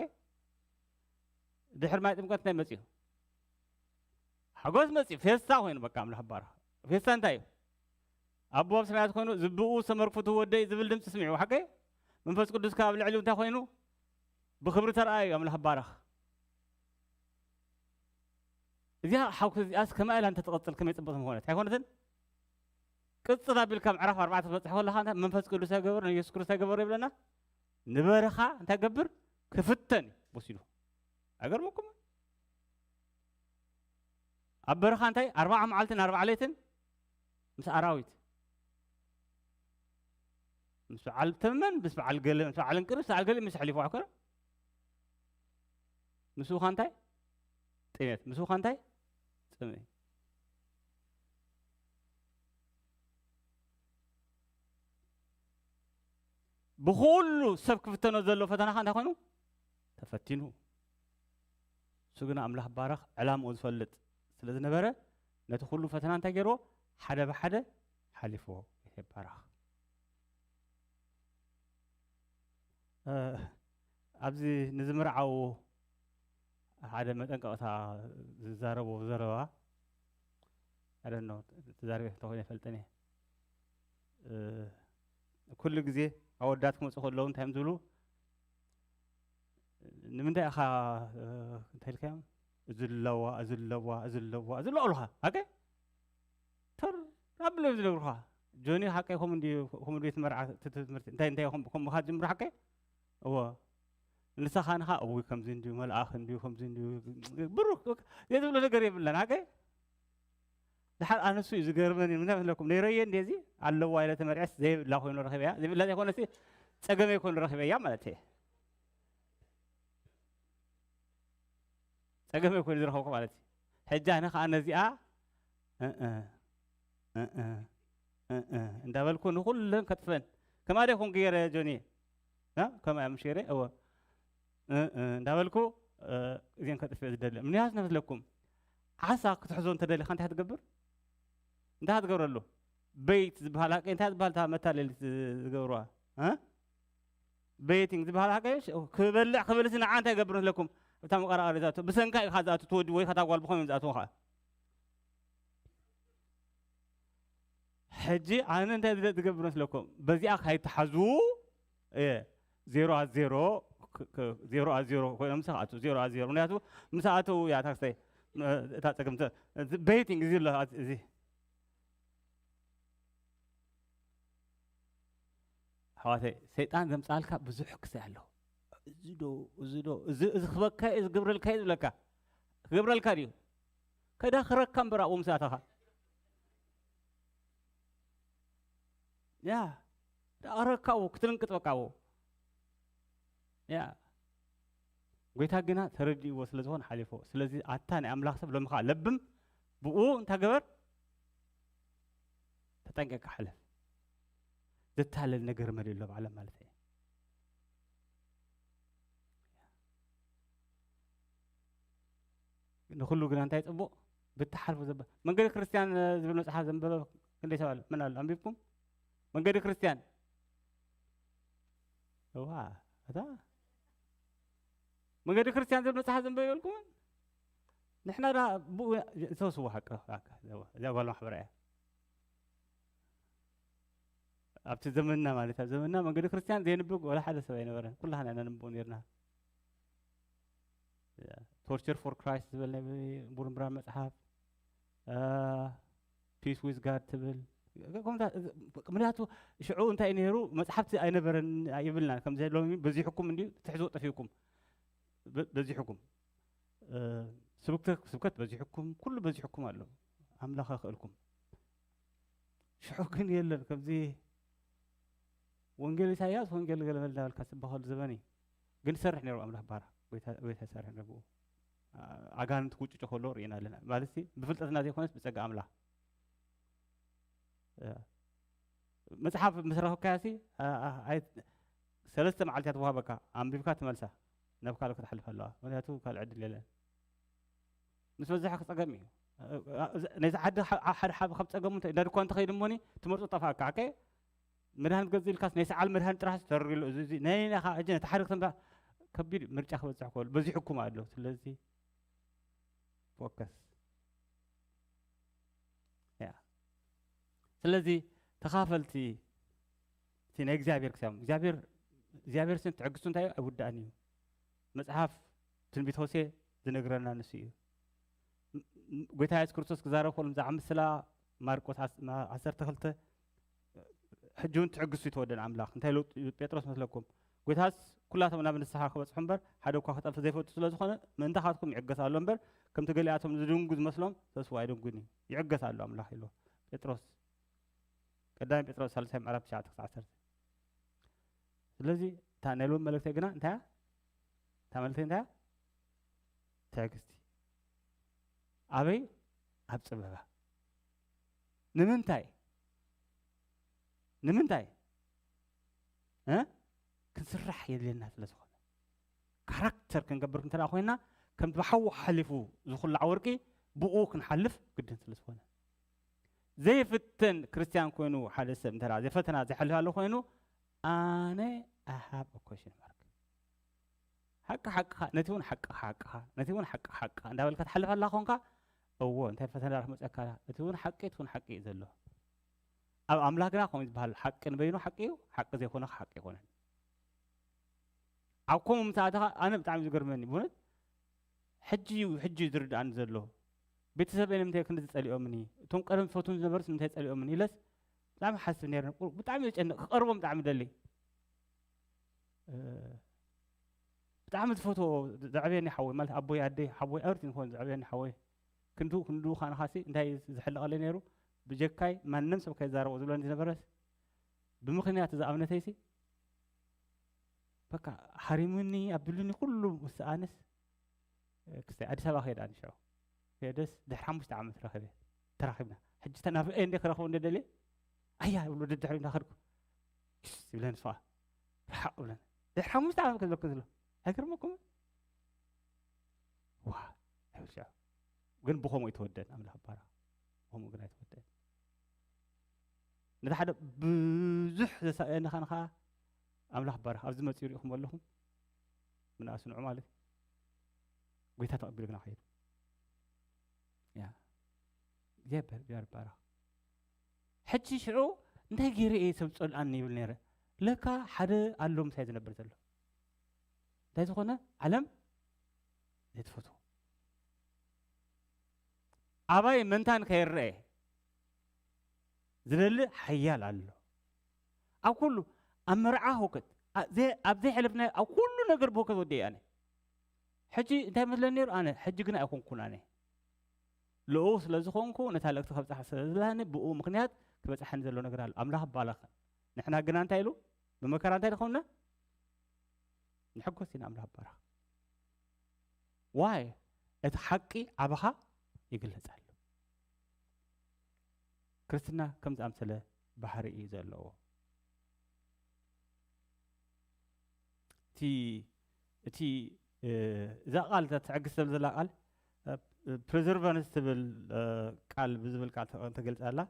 ድሕሪ ማይ ጥምቀት እንታይ መፅኡ ሓጎስ መፅኡ ፌስታ ኮይኑ በቃ ኣምላኽ ባረኽ። ፌስታ እንታይ እዩ? ኣቦ ኣብ ሰማያት ኮይኑ ዝብኡ ዝተመርኩቱ ወደይ ዝብል ድምፂ ስሚዑ ሓቀ መንፈስ ቅዱስ ካብ ልዕሊኡ እንታይ ኮይኑ ብክብሪ ተረኣዩ ኣምላኽ ባረኽ። እዚኣ ሓውክ እዚኣስ ከመ ኢላ እንተትቐፅል ከመይ ፅብቕቲ ምኾነት ኣይኮነትን? ቅፅል ኣቢልካ ምዕራፍ ኣርባዕተ ትበፅሕ ከለኻ እንታይ መንፈስ ቅዱስ ኣይገበር ንየሱስ ክርስቶስ ኣይገበር ይብለና። ንበረኻ እንታይ ገብር ክፍተን እዩ ወሲዱ። ኣይገርመኩም? ኣብ በረኻ እንታይ ኣርባዓ መዓልትን ኣርባዓ ለይትን ምስ ኣራዊት ምስ በዓል ተመን ምስ በዓል ገለ ምስ በዓል እንቅርስ በዓል ገለ ምስ ኣሕሊፉ ኣኮረ ምስኡ ኸ እንታይ ጥሜት ምስኡ ኸ እንታይ ጥሜት ብኹሉ ሰብ ክፍተኖ ዘሎ ፈተናኻ እንታይ ኮይኑ ተፈቲኑ እሱ ግና ኣምላኽ ባረኽ ዕላምኡ ዝፈልጥ ስለ ዝነበረ ነቲ ኩሉ ፈተና እንታይ ገይርዎ ሓደ ብሓደ ሓሊፍዎ ይባረኽ። ኣብዚ ንዝምርዓው ሓደ መጠንቀቕታ ዝዛረቦ ዘረባ ኣደኖ ተዛሪበ እንተኾይነ ይፈልጥን እየ። ኩሉ ግዜ ኣወዳት ክመፁ ከለዉ እንታይ እዮም ዝብሉ? ንምንታይ ኢኻ እንታይ ኢልካዮም? እዚ ኣለዋ እዚ ኣለዋ እዚ ኣለዋ እዚ ኣለዋ ኣሉኻ ኣገ ተር ናብሎም ዝነግሩኻ። ጆኒ ሓቀይ ከምኡ እንድዩ፣ ከምኡ እንድዩ ትመርዓ፣ ት-፣ ት-፣ ትምህርቲ፣ እንታይ፣ እንታይ ከም፣ ከም ምኻድ ጅምሩ ሓቀይ? እዎ። ንስኻ ንኻ፣ እውይ፣ ከምዚ እንድዩ፣ መልኣኽ እንድዩ፣ ከምዚ እንድዩ፣ ብሩክ፣ ዘይትብሎ ነገር የብላን፣ ሓቀይ? ድሓር ኣነሱ እዩ ዝገርመኒ፣ ምንታይ መስለኩም? ነይረየ እንዴ እዚ? ኣለዋ ኢለ ተመርዐስ ዘይብላ ኮይኑ ረኺበያ። ዘይብላ ዘይኮነሲ፣ ጸገመይ ኮይኑ ረኺበያ ማለት እየ። ጸገመይ ኮይኑ ዝረኸብኩ ማለት እዩ። ሕጂ ኣነ ኸኣ ነዚኣ፣ እእ፣ እእ፣ እእ፣ እንዳበልኩ ንኹለን ከጥፍአን። ከማደ ኮንኩ ገይረ ጆኒ። እ? ከምኣ ምሽ ገይረ? እወ። እእ፣ እንዳበልኩ፣ እ፣ እዚአን ከጥፍእ ዝደሊ። ምንያት ነመስለኩም? ዓሳ ክትሕዞ እንተደሊኻ እንታይ ትገብር? እንታይ ትገብረሉ? በይት ዝበሃል ሓቂ እንታይ ዝበሃል እታ መታለሊት ዝገብሩዋ? እ? በይቲንግ ዝበሃል ሓቂ ክበልዕ ክብልሲ ንዓ እንታይ ይገብር መስለኩም? እታ መቀራቀሪ ዝኣቱ፣ ብሰንካ እዩ ዝኣቱ፣ ትወዲ ወይ ከታ ጓል ብኾይኑ ዝኣቱ ኸዓ። ሕጂ ኣነ እንታይ ዝደ-፣ ዝገብር መስለኩም? በዚኣ ካይተሓዙ፣ እየ፣ ዜሮ ኣት ዜሮ፣ ክ-፣ ክ-፣ ዜሮ ኣት ዜሮ ኮይኖም ምስ ኣትዉ፣ ዜሮ ኣት ዜሮ። ምክንያቱ ምስ ኣተዉ እያ ታክሰይ፣ እ፣ እታ ጸገም ተ-፣ እዚ ቤቲንግ እዚ ኣሎ፣ እዚ። ኣሕዋተይ፣ ሰይጣን ዘምጽኣልካ ብዙሕ ክሳይ ኣሎ። እዚ ዶ፣ እዚ ዶ፣ እዚ፣ እዚ ክበካ እዩ፣ እዚ ግብረልካ እዩ ዝብለካ። ክገብረልካ ድዩ? ከዳኽረካ እምበር ኣብኡ ምስ ኣተኻ። ያ፣ ዳእረካ ኣብኡ፣ ክትልንቅጥ በቃ ኣብኡ። ያ። ጎይታ ግና ተረዲእዎ ስለ ዝኾነ ሓሊፍዎ። ስለዚ ኣታ ናይ ኣምላኽ ሰብ ሎሚ ኸኣ ለብም፣ ብኡ እንታይ ገበር? ተጠንቀቅ፣ ሓለፍ። ዘታልል ነገር መሊኡ ኣሎ ኣብ ዓለም ማለት እዩ። ንኹሉ ግና እንታይ ጽቡቕ? ብትሓልፎ ዘበ-፣ መንገዲ ክርስትያን ዝብል መጽሓፍ ዘንበበ ክንደይ ሰብ ኣሎ? መን ኣሎ? ኣንቢብኩም? መንገዲ ክርስትያን። እዋ፣ እታ መንገዲ ክርስትያን ዝብል መጽሓፍ ዘንበበ ይበልኩምን? ንሕና ዳ ብኡ ተወስዎ ሓቂ፣ ሓቂ፣ እዛ ጓል ማሕበራ እያ። ኣብቲ ዘመንና ማለት፣ ኣብ ዘመንና መንገዲ ክርስትያን ዘይንብብ ወላ ሓደ ሰብ ኣይነበረን። ኩላህና ኢና ነንብቦ ነርና። ቶርቸር ፎር ክራይስት ዝብል ናይ ቡርንብራን መጽሓፍ፣ እ፣ ፒስ ዊዝ ጋድ ትብል። ከምታ-፣ ምክንያቱ ሽዑ እንታይ ነይሩ? መጽሓፍቲ ኣይነበረን ይብልና። ከምዚ ሎሚ በዚሕኩም እንድዩ፣ ትሕዝዎ ጠፊእኩም። በ-፣ በዚሕኩም። እ፣ ስብከት፣ ስብከት በዚሕኩም፣ ኩሉ በዚሕኩም ኣሎ። ኣምላኽ ኣኽእልኩም። ሽዑ ግን የለን። ከምዚ ወንጌል ኢሳያስ፣ ወንጌል ገለመለ እንዳበልካ ዝበሃል ዘበን እዩ። ግን ይሰርሕ ነይሩ ኣምላኽ ባራ። ጎይታ፣ ጎይታ ይሰርሕ ነይሩ ብኡ። ኣ-፣ ኣጋንንት ክውጭጮ ከሎ ርኢና ኣለና። ማለት ሲ፣ ብፍልጠትና ዘይኮነስ ብጸጋ ኣምላኽ። እ፣ መጽሓፍ ምስ ረኸብካያ ሲ፣ ኣ-፣ ኣ-፣ ኣይ-፣ ሰለስተ መዓልቲ እያ ትወሃበካ። ኣንቢብካ ትመልሳ። ናብ ካልእ ክትሓልፍ ኣለዋ። ምክንያቱ ካልእ ዕድል የለን። ምስ በዝሐ ክጸገም እዩ። እ፣ እ፣ ነዚ ዓዲ ሓ-፣ ሓደ ሓብ ካብ ጸገሙ እንተ-፣ እንዳ ድኳን እንተኸይዱ እሞኒ ትመርጾ ጠፋእካ። ኣከ መድሃኒት ገዝእ ኢልካስ ናይ ሰዓል መድሃኒት ጥራሕ ዝተርግሉ እዚ፣ እዚ ናይ ናኻ ሕጂ ነቲ ሓደ ክተንባ ከቢድ ምርጫ ክበጽሕ ከሎ በዚሕኩም ኣሎ። ስለዚ ፎከስ። ያ። ስለዚ ተኻፈልቲ እቲ ናይ እግዚኣብሔር ክሳብ እግዚኣብሔር፣ እግዚኣብሔር ስን ትዕግስቱ እንታይ እዩ? ኣይውዳእን እዩ። መጽሓፍ ትንቢት ሆሴ ዝነግረና ንሱ እዩ። ም-፣ ም-፣ ጎይታ የሱስ ክርስቶስ ክዛረብ ከሎ ብዛዕባ ምስላ ማርቆስ ዓስ-፣ ማ-፣ ዓሰርተ ክልተ ሕጂ እውን ትዕግስቱ ይተወደን ኣምላኽ። እንታይ ኢሉ ጴጥሮስ መስለኩም? ጎይታስ ኩላቶም ናብ ንስሓ ክበጽሑ እምበር፣ ሓደ እኳ ክጠፍእ ዘይፈቱ ስለ ዝኾነ፣ ምእንታኻትኩም ይዕገስ ኣሎ እምበር፣ ከምቲ ገሊኣቶም ዝድንጉ ዝመስሎም፣ ተስፉ ኣይደንጉን እዩ። ይዕገስ ኣሎ ኣምላኽ ኢሉ ጴጥሮስ። ቀዳማይ ጴጥሮስ ሳልሳይ ምዕራፍ ትሽዓተ ክሳዕ ዓሰርተ። ስለዚ፣ እታ ናይ ሎሚ መልእክተይ ግና እንታይ እያ? እታ መልእክተይ እንታይ እያ? ትዕግስቲ። ኣበይ? ኣብ ጽበባ። ንምንታይ? ንምንታይ? እ? ክንስራሕ የድልየና ስለ ዝኾነ። ካራክተር ክንገብር እንተ ደኣ ኮይና፣ ከምቲ ብሓዊ ሓሊፉ ዝኹላዕ ወርቂ ብኡ ክንሓልፍ ግድን ስለ ዝኾነ። ዘይፍተን ክርስትያን ኮይኑ ሓደ ሰብ እንተ ደኣ ዘይፈተና ዘይሓልፍ ኣሎ ኮይኑ፣ ኣነ I have a question mark። ሓቂ ሓቅኻ፣ ነቲ እውን ሓቂ ሓቅኻ፣ ነቲ እውን ሓቂ ሓቅኻ እንዳበልካ ትሓልፍ ኣላ ኾንካ፣ እዎ፣ እንታይ ፈተና ክመጸካ፣ እቲ እውን ሓቂ፣ እቲ እውን ሓቂ እዩ ዘሎ። ኣብ ኣምላኽ ግና ከምኡ ዝበሃል ሓቂ ንበይኑ ሓቂ እዩ፣ ሓቂ ዘይኮነ ሓቂ ኣይኮነን። ኣብ ከምኡ ምስ ኣተኻ ኣነ ብጣዕሚ ዝገርመኒ፣ ብእውነት ሕጂ እዩ፣ ሕጂ እዩ ዝርድኣኒ ዘሎ። ቤተሰበይ ንምንታይ ክንዲ ዝጸሊኦምኒ፣ እቶም ቀደም ዝፈትዎም ዝነበሩስ ንምንታይ ጸሊኦምኒ ኢለስ ብጣዕሚ ሓስብ ነይረ። ብጣዕሚ የጨንቕ፣ ክቐርቦም ብጣዕሚ ደሊ። ብጣዕሚ ዝፈትዎ፣ ዘዕብየኒ ሓወይ ማለት ኣቦይ ኣደይ ሓወይ ኣርቲ ንኾን ዘዕብየኒ ሓወይ ክንዱ ክንዱ ኻንኻሲ እንታይ ዝሕልቐለይ ነይሩ? ብጀካይ ማንም ሰብ ከይዛረቦ ዝብለኒ ዝነበረስ ብምኽንያት እዛ እምነተይሲ በቃ ሃሪሙኒ ኣቢሉኒ ኩሉ ምስኣንስ ክስታይ ኣዲስ ኣበባ ከይዳ ንሽዑ ከደስ ድሕሪ ሓሙሽተ ዓመት ረኸበ ተራኺብና ሕጂ ተናፍቀ እንደ ክረኽቦ እንደ ደልየ ኣያ ብሎ ድድሕሪ እንዳኸድኩ ክስ ይብለን ስዋ ርሓቅ ብለን ድሕሪ ሓሙሽተ ዓመት ከለኩ ዝሎ ኣይገርመኩም ዋ ይብል ሽዑ ግን ብኸምኡ ይተወደን ኣምላኽ ባራ ብኸምኡ ግን ኣይተወደን ነቲ ሓደ ብዙሕ ዘሳቀየኒ ኻን ኸዓ ኣምላኽ ባራ ኣብዚ መፅኡ ሪኢኹም ኣለኹም ምንኣስ ንዑ ማለት ጎይታ ተቐቢሉ ግና ኸይዱ ያ እግዚኣብሔር እግዚኣብሔር ባራ ሕጂ ሽዑ እንታይ ገይረ እየ ሰብ ፀልኣኒ ይብል ነይረ ለካ ሓደ ኣሎ ምሳይ ዝነብር ዘሎ እንታይ ዝኾነ ዓለም ዘይትፈትዎ ኣባይ መንታን ከይረአ ዝደሊ ሓያል ኣሎ ኣብ ኩሉ ኣብ መርዓ ህውከት ኣብ ዘይሕለፍና ኣብ ኩሉ ነገር ብህውከት ወዲአ ኣነ ሕጂ እንታይ መስለኒ ነይሩ ኣነ ሕጂ ግን ኣይኮንኩን ኣነ ልኡ ስለ ዝኾንኩ ነታ ልእክቲ ከብፅሓ ስለ ዝለኒ ብኡ ምክንያት ክበፅሓኒ ዘሎ ነገር ኣሎ ኣምላኽ ባላኸ ንሕና ግና እንታይ ኢሉ ብመከራ እንታይ ንኸውና ንሕጎስ ኢና ኣምላኽ ባራኽ ዋይ እቲ ሓቂ ዓባኻ ይግለጽ ኣሎ ክርስትና ከም ዝኣምሰለ ባህሪ እዩ ዘለዎ እቲ እቲ እዛ ቃል እዛ ትዕግስ ሰብ ዘላ ቃል ፕሪዘርቫንስ ትብል ቃል ብዝብል ቃል ተገልጻ ኣላ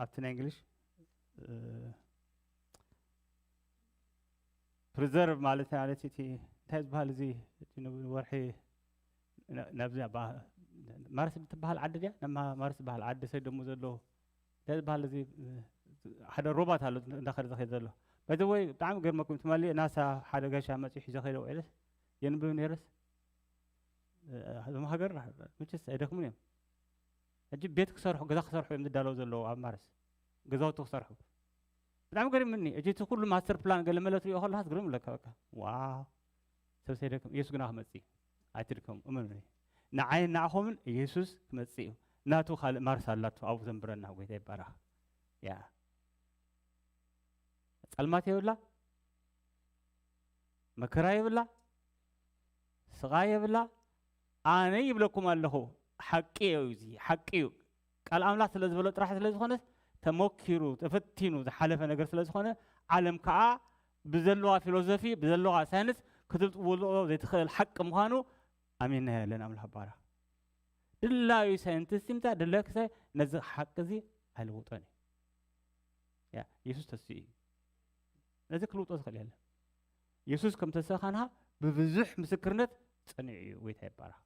ኣብቲ ናይ እንግሊሽ ፕሪዘርቭ ማለት ማለት እቲ እንታይ ዝበሃል እዚ ወርሒ ናብዚ ማርስ ትበሃል ዓዲ ድያ ናብ ማርስ ዝበሃል ዓዲ ሰደሙ ዘሎ እንታይ ዝበሃል እዚ ሓደ ሮባት ኣሎ እንዳኸደ ዘኸደ ዘሎ በዚ ወይ ብጣዕሚ ገርመኩም ትማሊ ናሳ ሓደ ጋሻ መፂ ሒዞ ከይደ ውዒለስ የንብብ ነይረስ እዞም ሃገር መቸስ ኣይደክሙን እዮም ሕጂ ቤት ክሰርሑ ገዛ ክሰርሑ እዮም ዝዳለው ዘለዉ ኣብ ማርስ ገዛውቲ ክሰርሑ ብጣዕሚ ገሪምኒ። እጂ እቲ ኩሉ ማስተር ፕላን ገለ መለ ትሪኦ ከለካ ትግርም ኣለካ በቃ ዋው ሰብ ሰይደክም ኢየሱስ ግና ክመጽእ እዩ። ኣይትድከሙ እመኑኒ። ንዓይን ንዓኹምን ኢየሱስ ክመጽእ እዩ። ናቱ ካልእ ማርስ ኣላቱ ኣብኡ ዘንብረና ጎይታ ይባረኽ። ያ ጸልማት የብላ መከራ የብላ ስቓይ የብላ ኣነ ይብለኩም ኣለኹ ሓቂ እዩ እዚ ሓቂ እዩ ቃል ኣምላኽ ስለ ዝበሎ ጥራሕ ስለ ዝኾነስ ተመኪሩ ተፈቲኑ ዝሓለፈ ነገር ስለ ዝኾነ ዓለም ከዓ ብዘለዋ ፊሎዞፊ ብዘለዋ ሳይንስ ክትልጥውልኦ ዘይትኽእል ሓቂ ምዃኑ ኣሚና የለን ኣምላኽ ባራ ድላዩ ሳይንቲስት ምታ ድለ ክሳይ ነዚ ሓቂ እዚ ኣይልውጦን እዩ ያ የሱስ ተስኡ እዩ ነዚ ክልውጦ ዝኽእል የለን የሱስ ከም ተስእኻንሃ ብብዙሕ ምስክርነት ጸኒዑ እዩ ጎይታ ይባረኽ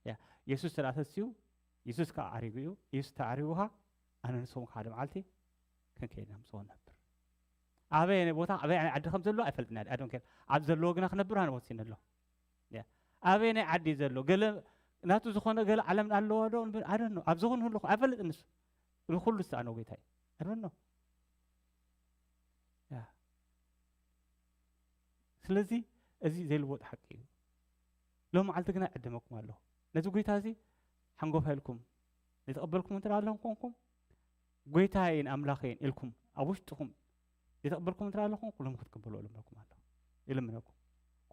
ያ የሱስ ስለ ኣተስዩ የሱስ ከዓ ዓሪጉ እዩ የሱስ ተዓሪጉኻ ኣነ ንስኹም ሓደ መዓልቲ ክንከይድና ምስኹም ነብር ኣበይ ናይ ቦታ ኣበይ ናይ ዓዲ ከም ዘሎ ኣይፈልጥና ኣዶን ከል ኣብ ዘለዎ ግና ክነብር ኣነ ወሲነ ኣሎ ያ ኣበይ ናይ ዓዲ ዘሎ ገለ ናቱ ዝኾነ ገለ ዓለም ኣለዋ ዶ ኣደ ኣብ ዝኾን ህሉ ኣይፈልጥ ንሱ ንኩሉ ዝሰኣኖ ጎይታ እዩ ኣዶን ያ ስለዚ እዚ ዘይልወጥ ሓቂ እዩ ሎም መዓልቲ ግና ዕደመኩም ኣለኹ ነዚ ጎይታ እዚ ሓንጎፋ ኢልኩም ዘይተቐበልኩም እንተ ኣለኹም ኮንኩም ጎይታይን ኣምላኸይን ኢልኩም ኣብ ውሽጥኹም ዘይተቐበልኩም እንተ ኣለኹም ኩሎም ክትቅበሉ እልምነኩም ኣለኹ ይልምነኩም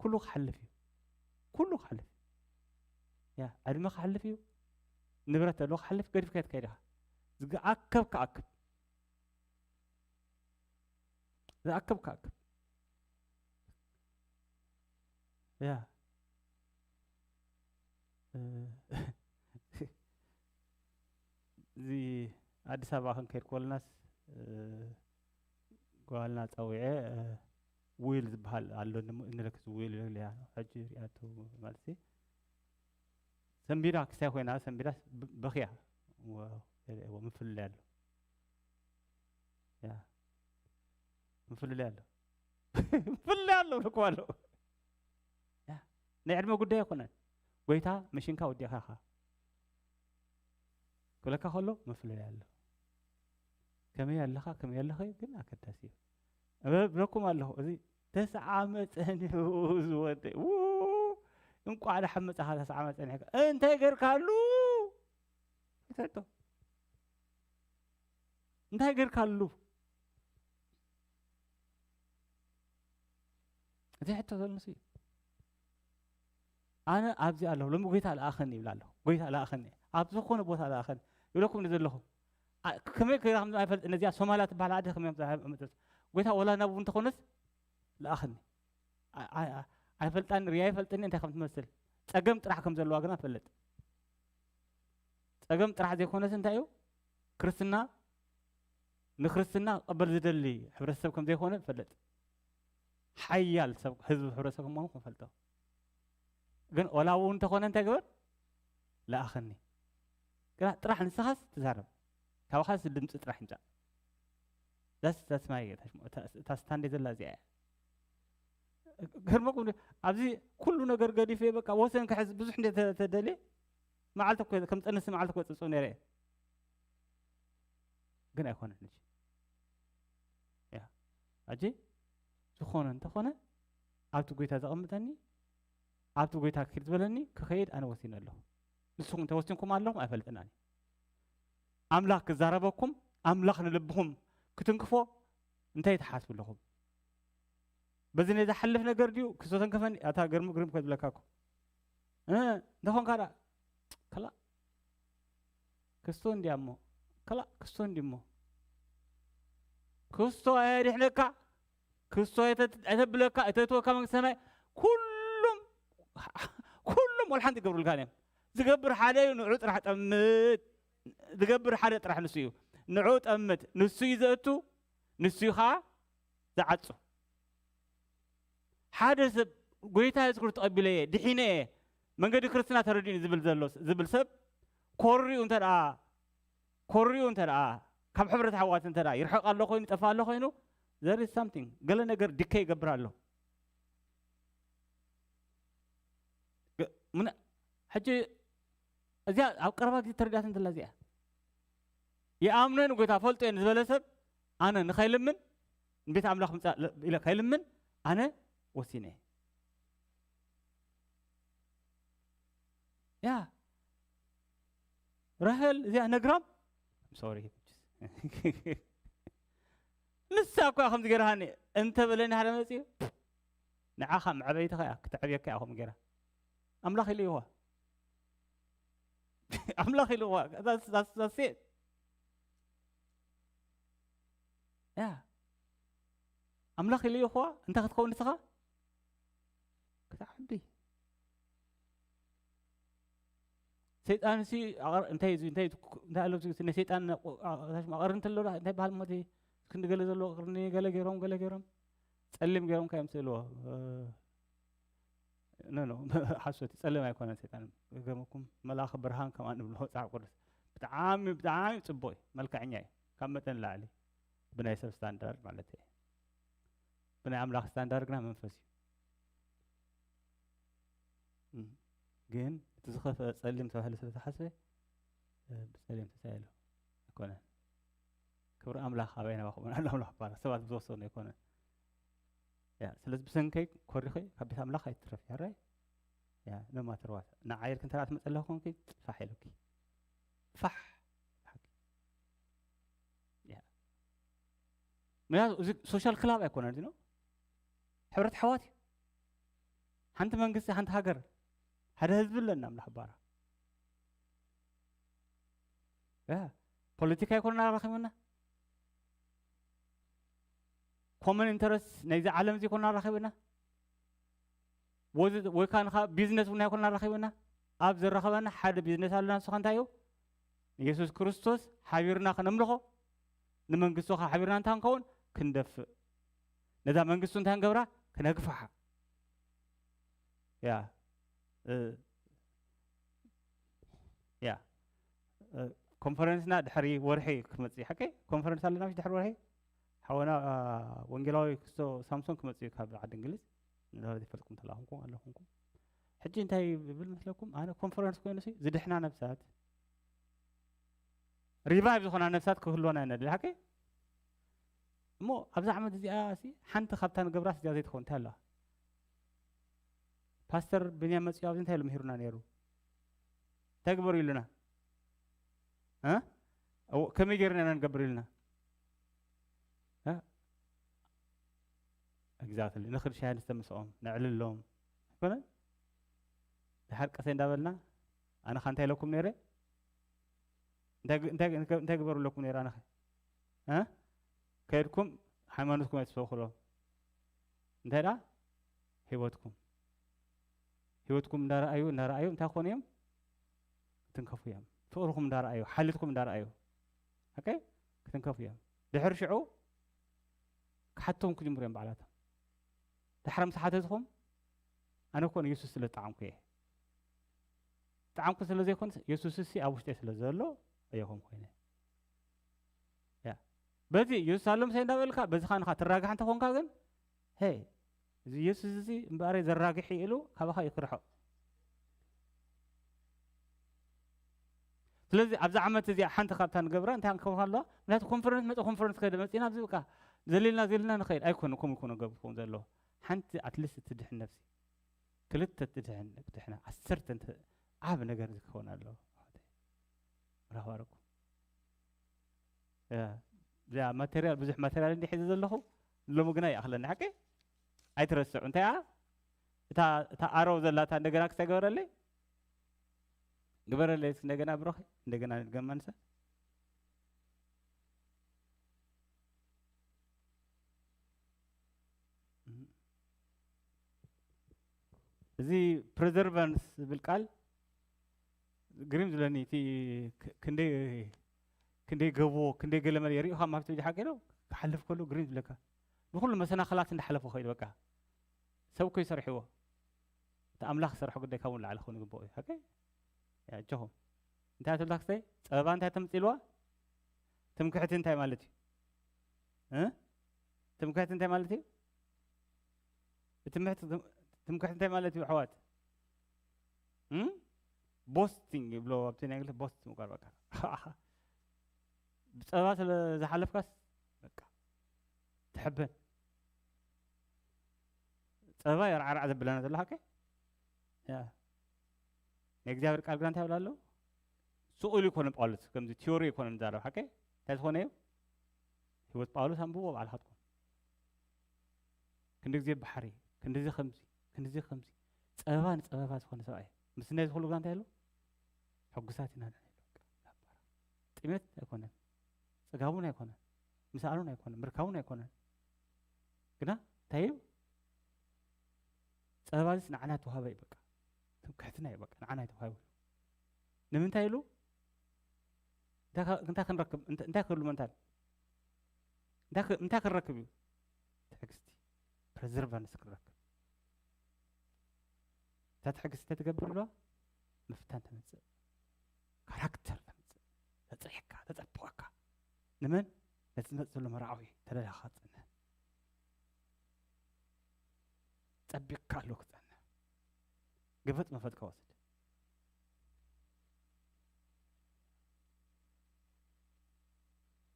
ኩሉ ክሓልፍ እዩ ኩሉ ክሓልፍ እዩ ያ ዕድመ ክሓልፍ እዩ ንብረት ኣሎ ክሓልፍ ገዲፍካ ትከይድ ኢኻ ዝኣከብ ክኣክብ ዝኣከብ ክኣክብ ያ እዚ ኣዲስ ኣበባ ክንከይድ ከለናስ ጓልና ፀዊዐ ውል ዝበሃል ኣሎ ንለክስ ውል ይለያ ሕጂ ሪኣቶ ማለት ሰንቢዳ ክሳይ ኮይና ሰንቢዳ በኽያ ምፍልለይ ኣሎ ምፍልለይ ኣሎ ምፍልለይ ኣሎ ብለኩም ኣሎ ናይ ዕድመ ጉዳይ ኣይኮነን ጎይታ መሽንካ ወዲእኻ ኢኻ ክብለካ ከሎ መፍለያ ኣሎ። ከመይ ኣለኻ ከመይ ኣለኺ ግን ኣገዳሲ እዩ። እብለኩም ኣለኹ፣ እዚ ተስዓ መጸኒሑ ዝወደ፣ ው፣ እንቋዕ ደሓን መጻኻ። ተስዓ መጸኒሕካ እንታይ ገርካሉ? ይተቶ እንታይ ገርካሉ? እቲ ሕቶ ዘሎ ንሱ እዩ። ኣነ ኣብዚ ኣለኹ፣ ሎሚ ጎይታ ለኣኸኒ ይብል ኣለኹ። ጎይታ ለኣኸኒ፣ ኣብ ዝኾነ ቦታ ለኣኸኒ ይብለኩም ንዘለኹ። ኣ-፣ ከመይ ገይራ ከም ኣይፈልጥ፣ ነዚኣ ሶማልያ ትበሃል ዓዲ ከመይ ከም ዝመጸት። ጎይታ ወላ ናብ እውን እንተኾነስ ለኣኸኒ። ኣ-፣ ኣ-፣ ኣ-፣ ኣይፈልጣን፣ ርያ ኣይፈልጥኒ እንታይ ከም ትመስል። ጸገም ጥራሕ ከም ዘለዋ ግና እፈልጥ። ጸገም ጥራሕ ዘይኮነስ እንታይ እዩ? ክርስትና ንክርስትና ክቕበል ዝደሊ ሕብረተሰብ ከም ዘይኮነ እፈልጥ። ሓያል ሰብ፣ ህዝቢ፣ ሕብረተሰብ ከም ምዃኑ ክፈልጦ። ግን ወላ እውን እንተኾነ እንታይ ግበር? ለኣኸኒ። ግና ጥራሕ ንስኻስ ትዛረብ። ካባኻስ ድምፂ ጥራሕ ይምጻእ። ዛስ፣ ዛስ ማይ፣ እታ፣ እታ ስታንዴ ዘላ እዚኣ እያ። ገርመኩም ድዩ? ኣብዚ ኩሉ ነገር ገዲፈ በቃ ወሰን ክሕዝ ብዙሕ እንደ ተ-፣ ተደልየ መዓልቲ እኮ ከም ጥንሲ መዓልቲ እኮ ጽጹ ነይረ እየ። ግን ኣይኮነን ሕጂ። ያ፣ ሕጂ ዝኾነ እንተኾነ ኣብቲ ጎይታ ዘቐምጠኒ፣ ኣብቲ ጎይታ ክድ ዝበለኒ ክኸይድ ኣነ ወሲነ ኣለኹ። ንስኹም እንተወሲንኩም ኣለኹም ኣይፈልጥናን እዩ። ኣምላኽ ክዛረበኩም፣ ኣምላኽ ንልብኹም ክትንክፎ እንታይ ትሓስቡ ኣለኹም? በዚ ናይ ዝሓልፍ ነገር ድዩ ክስቶ ተንከፈኒ? ኣታ ገርም ግርም ከዝብለካ እኮ። እ፣ እንተኾንካ ደኣ፣ ከላ፣ ክስቶ እንድያ እሞ፣ ከላ፣ ክስቶ እንድዩ እሞ። ክስቶ ኣየድሕነካ፣ ክስቶ ኣይተ-፣ ኣይተብለካ፣ ኣይተእትወካ መንግስቲ ሰማይ። ኩሎም፣ ኩሎም ወላ ሓንቲ ይገብሩልካ እዮም። ዝገብር ሓደ እዩ፣ ንዑ ጥራሕ ጠምት። ዝገብር ሓደ ጥራሕ ንሱ እዩ። ንዑ ጠምት። ንሱ እዩ ዘእቱ፣ ንሱ እዩ ኸዓ ዝዓጹ። ሓደ ሰብ ጎይታ የሱስ ክርስቶስ ተቐቢለ እየ፣ ድሒነ እየ፣ መንገዲ ክርስትና ተረዲኡኒ ዝብል ዘሎ፣ ዝብል ሰብ ኮሪኡ እንተ ደኣ፣ ኮሪኡ እንተ ደኣ፣ ካብ ሕብረት ኣሕዋት እንተ ደኣ ይርሕቕ ኣሎ ኮይኑ፣ ይጠፍእ ኣሎ ኮይኑ፣ there is something፣ ገለ ነገር ዲከይ ይገብር ኣሎ። ገ-፣ ምና-፣ ሕጂ እዚኣ ኣብ ቀረባ ግዜ ተረዲኣትን ዘላ እዚኣ። ይኣምኖ ንጎይታ ፈልጦ እየ ንዝበለ ሰብ ኣነ ንኸይልምን ንቤት ኣምላኽ ምጻእ ለ-፣ ኢለ ከይልምን ኣነ ወሲነ እየ። ያ ራሄል እዚኣ ነግራም፣ ሶሪ፣ ንሳ እኮ እያ ከምዚ ገይራሃኒ እንተበለኒ ሓደ መጺኡ ንዓኻ መዕበይትኻ እያ፣ ክተዕብየካ እያ ከምኡ ገይራ። ኣምላኽ ኢሉ ይኹዋ። ኣምላኽ ኢሉ ይኹዋ። That's፣ that's፣ that's it። ያ። ኣምላኽ ኢሉ ይኹዋ፣ እንታይ ክትከውን ንስኻ? ክትዓቢ። ሰይጣን ሲ ኣቕር-፣ እንታይ እዩ፣ እንታይ እዩ፣ እንታይ ኣሎ፣ ናይ ሰይጣን ኣቕ-፣ ኣቕርንት ኣሎ፣ እንታይ በሃል እሞ እቲ ክንዲ ገለ ዘሎ ቅርኒ ገለ ገይሮም፣ ገለ ገይሮም፣ ጸሊም ገይሮም ከ እዮም ስእልዎ። እ፣ ኖ፣ ኖ፣ ሓሶት እዩ። ጸሊም ኣይኮነን ሰይጣን። ገርመኩም፣ መልኣኽ ብርሃን ከማን ንብሎ መጽሓፍ ቅዱስ። ብጣዕሚ፣ ብጣዕሚ ጽቡቕ እዩ። መልክዐኛ እዩ። ካብ መጠን ንላዕሊ። ብናይ ሰብ ስታንዳርድ ማለት እዩ። ብናይ ኣምላኽ ስታንዳርድ ግና መንፈስ እዩ። እም፣ ግን እቲ ዝኸፍአ ጸሊም ተባሂሉ ስለ ዝሓስበ፣ እ፣ ብጸሊም ተሳኢሉ ኣይኮነን። ክብሪ ኣምላኽ ኣበይ ናባኹም ኣሎ ኣምላኽ ይባረኽ። ሰባት ብዝወሰኑ ኣይኮነን። ያ፣ ስለዚ ብሰንከይ ኮሪኸ ካብ ቤት ኣምላኽ ኣይትረፍ፣ ያራይ? ያ፣ no matter what። ንዓይ ኢልኪ እንተ ደኣ ትመጽእ ኣለኺ ኮንኪ፣ ፋሕ ኢሉኪ። ፋሕ! ሓቂ። ያ። ምክንያቱ እዚ ሶሻል ክላብ ኣይኮነን፣ እዚ ነው። ሕብረት ኣሕዋት እዩ። ሓንቲ መንግስቲ፣ ሓንቲ ሃገር፣ ሓደ ህዝቢ ኣለና፣ ኣምላኽ ይባረኽ። ያ፣ ፖለቲካ ኣይኮነና ኣራኺቡና። ኮመን ኢንተረስት ናይዚ ዓለም እዚ ኣይኮነና ኣራኺቡና። ወዚ-፣ ወይ ከዓ ንኻ ቢዝነስ እውን ኣይኮነና ኣራኺቡና። ኣብ ዘራኸበና ሓደ ቢዝነስ ኣለና፣ ንሱ ኸ እንታይ እዩ? ንየሱስ ክርስቶስ ሓቢርና ከነምልኾ፣ ንመንግስቱ ኸዓ ሓቢርና እንታይ ክንከውን? ክንደፍእ። ነዛ መንግስቱ እንታይ ክንገብራ? ክነግፍሓ። ያ፣ እ፣ ያ፣ እ፣ ኮንፈረንስና ድሕሪ ወርሒ ክመጽእ እዩ። ሓቀይ? ኮንፈረንስ ኣለና ምሽ ድሕሪ ወርሒ? ሓወና፣ አ፣ ወንጌላዊ ክስቶ ሳምሶን ክመጽእ እዩ ካብ ዓዲ እንግሊዝ። ንድሕሪ ዝፈልጥኩም ተላኹምኩም ኣለኹምኩም። ሕጂ እንታይ ይብል መስለኩም? ኣነ ኮንፈረንስ ኮይኑ ሲ ዝድሕና ነብሳት፣ ሪቫይቭ ዝኾና ነብሳት ክህልወና ኢና ንደሊ። ሓቂ እሞ፣ ኣብዚ ዓመት እዚኣ ሲ ሓንቲ ካብታ ንገብራ እዚኣ ዘይትኸውን እንታይ ኣለዋ? ፓስተር ብንያም መጺኡ ኣብዚ እንታይ ኢሉ ምሂሩና ነይሩ? እንታይ ግበሩ ኢሉና? እ? እዎ፣ ከመይ ጌርና ኢና ንገብር ኢሉና? እ? ኤግዛክትሊ። ንኽድ ሻሂ ንስተ ምስኦም፣ ነዕልሎም። ኣይኮነን? ድሓር ቀሰይ እንዳበልና፣ ኣነ ኸ እንታይ ኢለኩም ነይረ? እንታይ ግ-፣ እንታይ ግ-፣ እንታይ ግበሩ ኣለኩም ነይረ ኣነ ኸ? እ? ከይድኩም ሃይማኖትኩም ኣይትስበኹሎም። እንታይ ደኣ? ህይወትኩም። ህይወትኩም እንዳረኣዩ፣ እንዳረኣዩ እንታይ ክኾኑ እዮም? ክትንከፉ እዮም። ፍቕርኹም እንዳረኣዩ፣ ሓልዮትኩም እንዳረኣዩ። ኦኬ? ክትንከፉ እዮም። ድሕሪ ሽዑ ክሓቶም ክጅምሩ እዮም ባዕላቶም። ድሕሪ ምስ ሓተትኹም፣ ኣነ እኮ ንየሱስ ስለ ዝጠዓምኩ እየ። ጠዓምኩ ስለ ዘይኮንስ፣ የሱስ እሲ ኣብ ውሽጠይ ስለ ዘሎ፣ እየኹም ኮይነ። ያ። በዚ የሱስ ኣሎ ምሳይ እንዳበልካ፣ በዚ ኻንኻ ትራጋሕ እንተኾንካ ግን፣ ሄይ፣ እዚ የሱስ እዚ እምበኣረይ ዘራግሕ እዩ ኢሉ ካባኻ ይክርሖ። ስለዚ ኣብዚ ዓመት እዚኣ ሓንቲ ካብታ ንገብራ እንታይ ክንከውን ኣለዋ? ምክንያቱ ኮንፈረንስ መጸ፣ ኮንፈረንስ ከደ መጺና ኣብዚ በቃ ዘሊልና፣ ዘሊልና ንኸይድ። ኣይኮነ፣ ከምኡ ይኮነ ገብርኩም ዘለዎ። ሓንቲ ኣትሊስት ትድሕን ነብሲ። ክልተ ትድሕን፣ ትድሕና፣ ዓሰርተ እንተ ዓብ ነገር ዝከውን ኣለዎ። ኣሕዋተይ። መርሃባ ኣረኩም። ያ፣ እዚኣ ማቴሪያል፣ ብዙሕ ማቴሪያል እንዲ ሒዘ ዘለኹ፣ ሎሚ ግና ይኣኽለኒ። ሓቂ? ኣይትረስዑ። እንታይ እያ? እታ፣ እታ ኣረው ዘላታ እንደገና ክሳይ ገበረለይ? ግበረለይ እስኪ እንደገና ብሮኸ፣ እንደገና ንድገማ ንሳ። እዚ ፕሬዘርቫንስ ዝብል ቃል ግሪም ዝለኒ፣ እቲ ክ-፣ ክንደይ፣ ክንደይ ገቦ፣ ክንደይ ገለመለ የርእዩ ካብ ማፍቲ ሓቂ ነው። ክሓልፍ ከሎ ግሪም ዝብለካ። ንኹሉ መሰናኽላት እንዳሓለፈ ኸይዱ በቃ። ሰብ እኮ ይሰርሕዎ። እቲ ኣምላኽ ዝሰርሖ ጉዳይ ካብኡ ንላዕሊ ክኸውን ይግብኦ እዩ። ሓቂ? ያ፣ እጆኹም። እንታይ ትብል ክስተይ? ጸበባ እንታይ ተምጽእልዋ? ትምክሕቲ እንታይ ማለት እዩ? እ? ትምክሕቲ እንታይ ማለት እዩ? እቲ ምሕት-፣ ትምክሕቲ እንታይ ማለት እዩ ኣሕዋት? እም? ቦስቲንግ ይብሎ ኣብቲ ናይ እንግሊዝ፣ ቦስት ምቋር በቃ። ብጸበባ ስለ ዝሓለፍካስ በቃ ትሕበን። ጸበባ የርዓርዓ ዘብለና ዘሎ ሓቂ? ያ። ናይ እግዚኣብሔር ቃል ግና እንታይ ይብል ኣሎ? ስቕ ኢሉ ይኮነ ጳውሎስ፣ ከምዚ ቲዮሪ ይኮነ ንዛረብ ሓቂ? እንታይ ዝኾነ እዩ? ህይወት ጳውሎስ ኣንብቦ ባዕልኻትኩም። ክንዲ ግዜ ባሕሪ፣ ክንድዚ ከምዚ፣ ክንድዚ ከምዚ። ጸበባ ንጸበባ ዝኾነ ሰብኣይ። ምስ ናይ ዝኹሉ ግና እንታይ ኣሎ? ሕጉሳት ኢና ንሕና ኢሉ። ጥሜት ኣይኮነን። ጽጋቡን ኣይኮነን። ምስኣሉን ኣይኮነን። ምርካቡን ኣይኮነን። ግና እንታይ እዩ? ጸበባ እዚስ ንዓና ተዋህበ እዩ በቃ። ትምክሕትና እዩ በቃ፣ ንዓና እዩ ተዋሂቡ። ንምንታይ ኢሉ? እንታይ ከ-፣ እንታይ ክንረክብ? እንተ-፣ እንታይ ክህሉ መንታን? እንታይ ክ-፣ እንታይ ክንረክብ እዩ? ትዕግስቲ፣ ፐርዘርቫንስ ክንረክብ። እታ ትዕግስቲ እንታይ ትገብር ኣለዋ? ምፍታን ተምጽእ። ካራክተር ተምጽእ። ተጽሪሕካ፣ ተጸብቐካ። ንመን? ነቲ ዝመጽእ ዘሎ መርዓዊ ተደላኻ ትጽንሕ። ጸቢቕካ ኣሎ ክጸንሕ። ግበጥ መፈትካ ወስድ።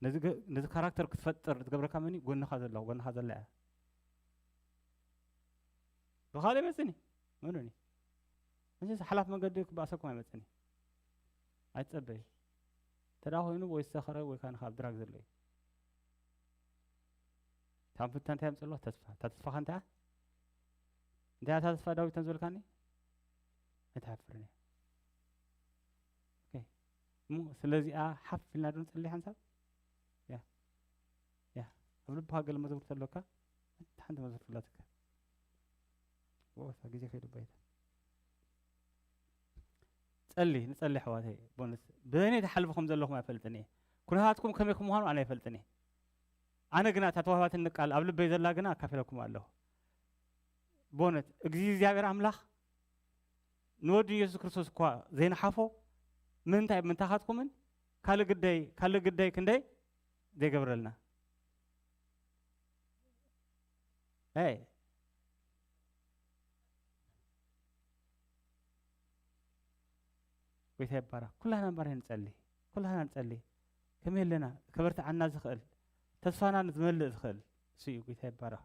ነዚ ገ-፣ ነዚ ካራክተር ክትፈጥር ዝገብረካ መን እዩ? ጎንኻ ዘሎ፣ ጎንኻ ዘላ እያ። ብኻልእ መጽኒ፣ መኑኒ? መቸስ ሓላፍ መንገዲ ክበኣሰኩም ኣይመጽኒ። ኣይትጸበዩ። ተዳ ኮይኑ ወይ ዝሰኸረ ወይ ካን ካብ ድራግ ዘሎ እዩ። ታም ፍታ እንታይ ኣምጽሎ? ተስፋ። እታ ተስፋ ኸ እንታይ? እንታይ እታ ተስፋ ዳዊት ተን ዝበልካኒ? ኣይትሓፍርን እያ። ኦኬ። እሞ ስለዚኣ ሓፍ ኢልና ዶ ንጸሊ ሓንሳብ? ያ። ያ። ኣብ ልብኻ ገለ መዘሙር ተሎካ፣ ሓንቲ መዘሙር ፍላትካ። ወታ ግዜ ከይዱ ባይታ። ጸሊ፣ ንጸሊ ኣሕዋተይ፣ ቦነስ። ብበይነይ ትሓልፉ ከም ዘለኹም ኣይፈልጥን እየ። ኩነታትኩም ከመይ ከም ምዃኑ ኣነ ኣይፈልጥን እየ። ኣነ ግና እታ ተዋህባትኒ ቃል ኣብ ልበይ ዘላ ግና ኣካፊለኩም ኣለኹ። ቦነት፣ እግዚ እግዚኣብሔር ኣምላኽ ንወዱ ኢየሱስ ክርስቶስ እኳ ዘይንሓፎ፣ ምንታይ ምንታኻትኩምን ካልእ ግደይ፣ ካልእ ግደይ ክንደይ ዘይገብረልና። ኣይ። ጎይታ ይባረኽ። ኩላህና እምበር ንጸሊ፣ ኩላህና ንጸሊ። ከመይ ኣለና? ከበርትዓና ዝኽእል፣ ተስፋና ዝመልእ ዝኽእል እሱ እዩ። ጎይታ ይባረኽ።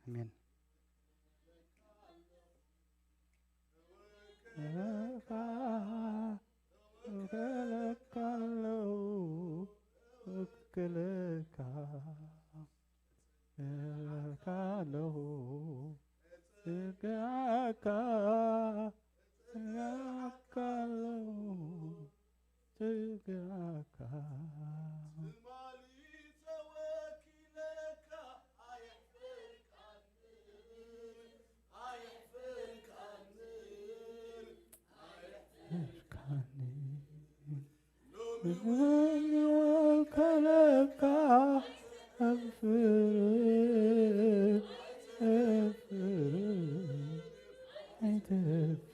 ኣሜን። እወክለካ፣ እወክለካ ኣለኹ፣ እወክለካ፣ እወክለካ ኣለኹ፣ እጽግዓካ፣ እጽግዓካ ኣለኹ። ትግኣካ። ትማሊ ተወኪለካ ኣየሕፈርካንን፣ ኣየሕፈርካንን፣ ኣየሕፈርካንን። ሎሚ እውን ይወከለካ፣ ኣይትሕፈር፣ ኣይትሕፈር፣ ኣይትሕፈር።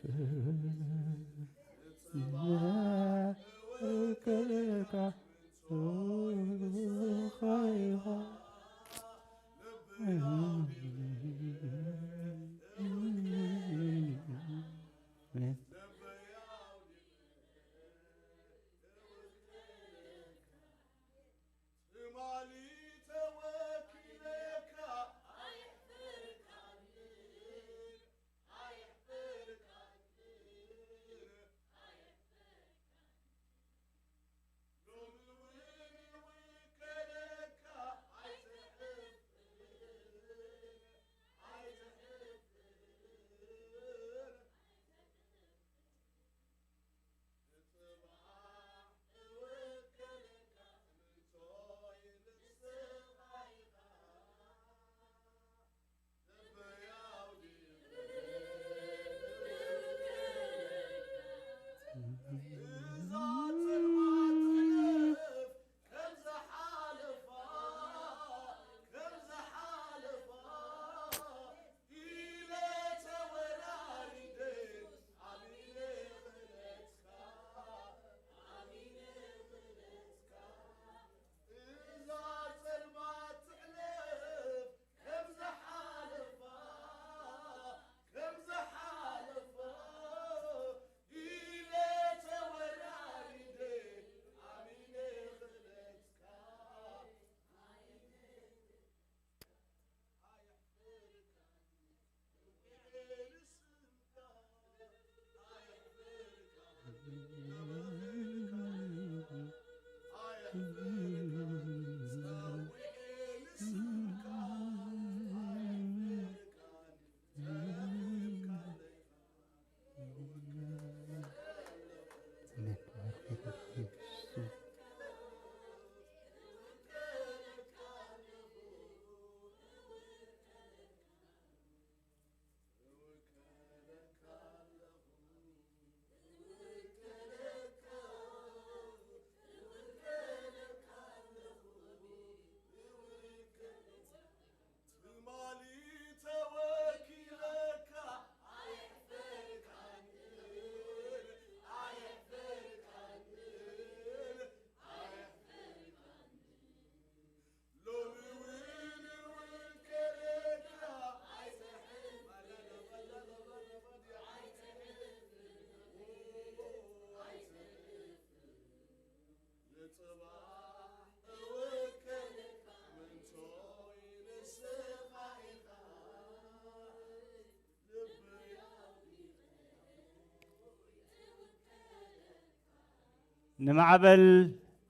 ንማዕበል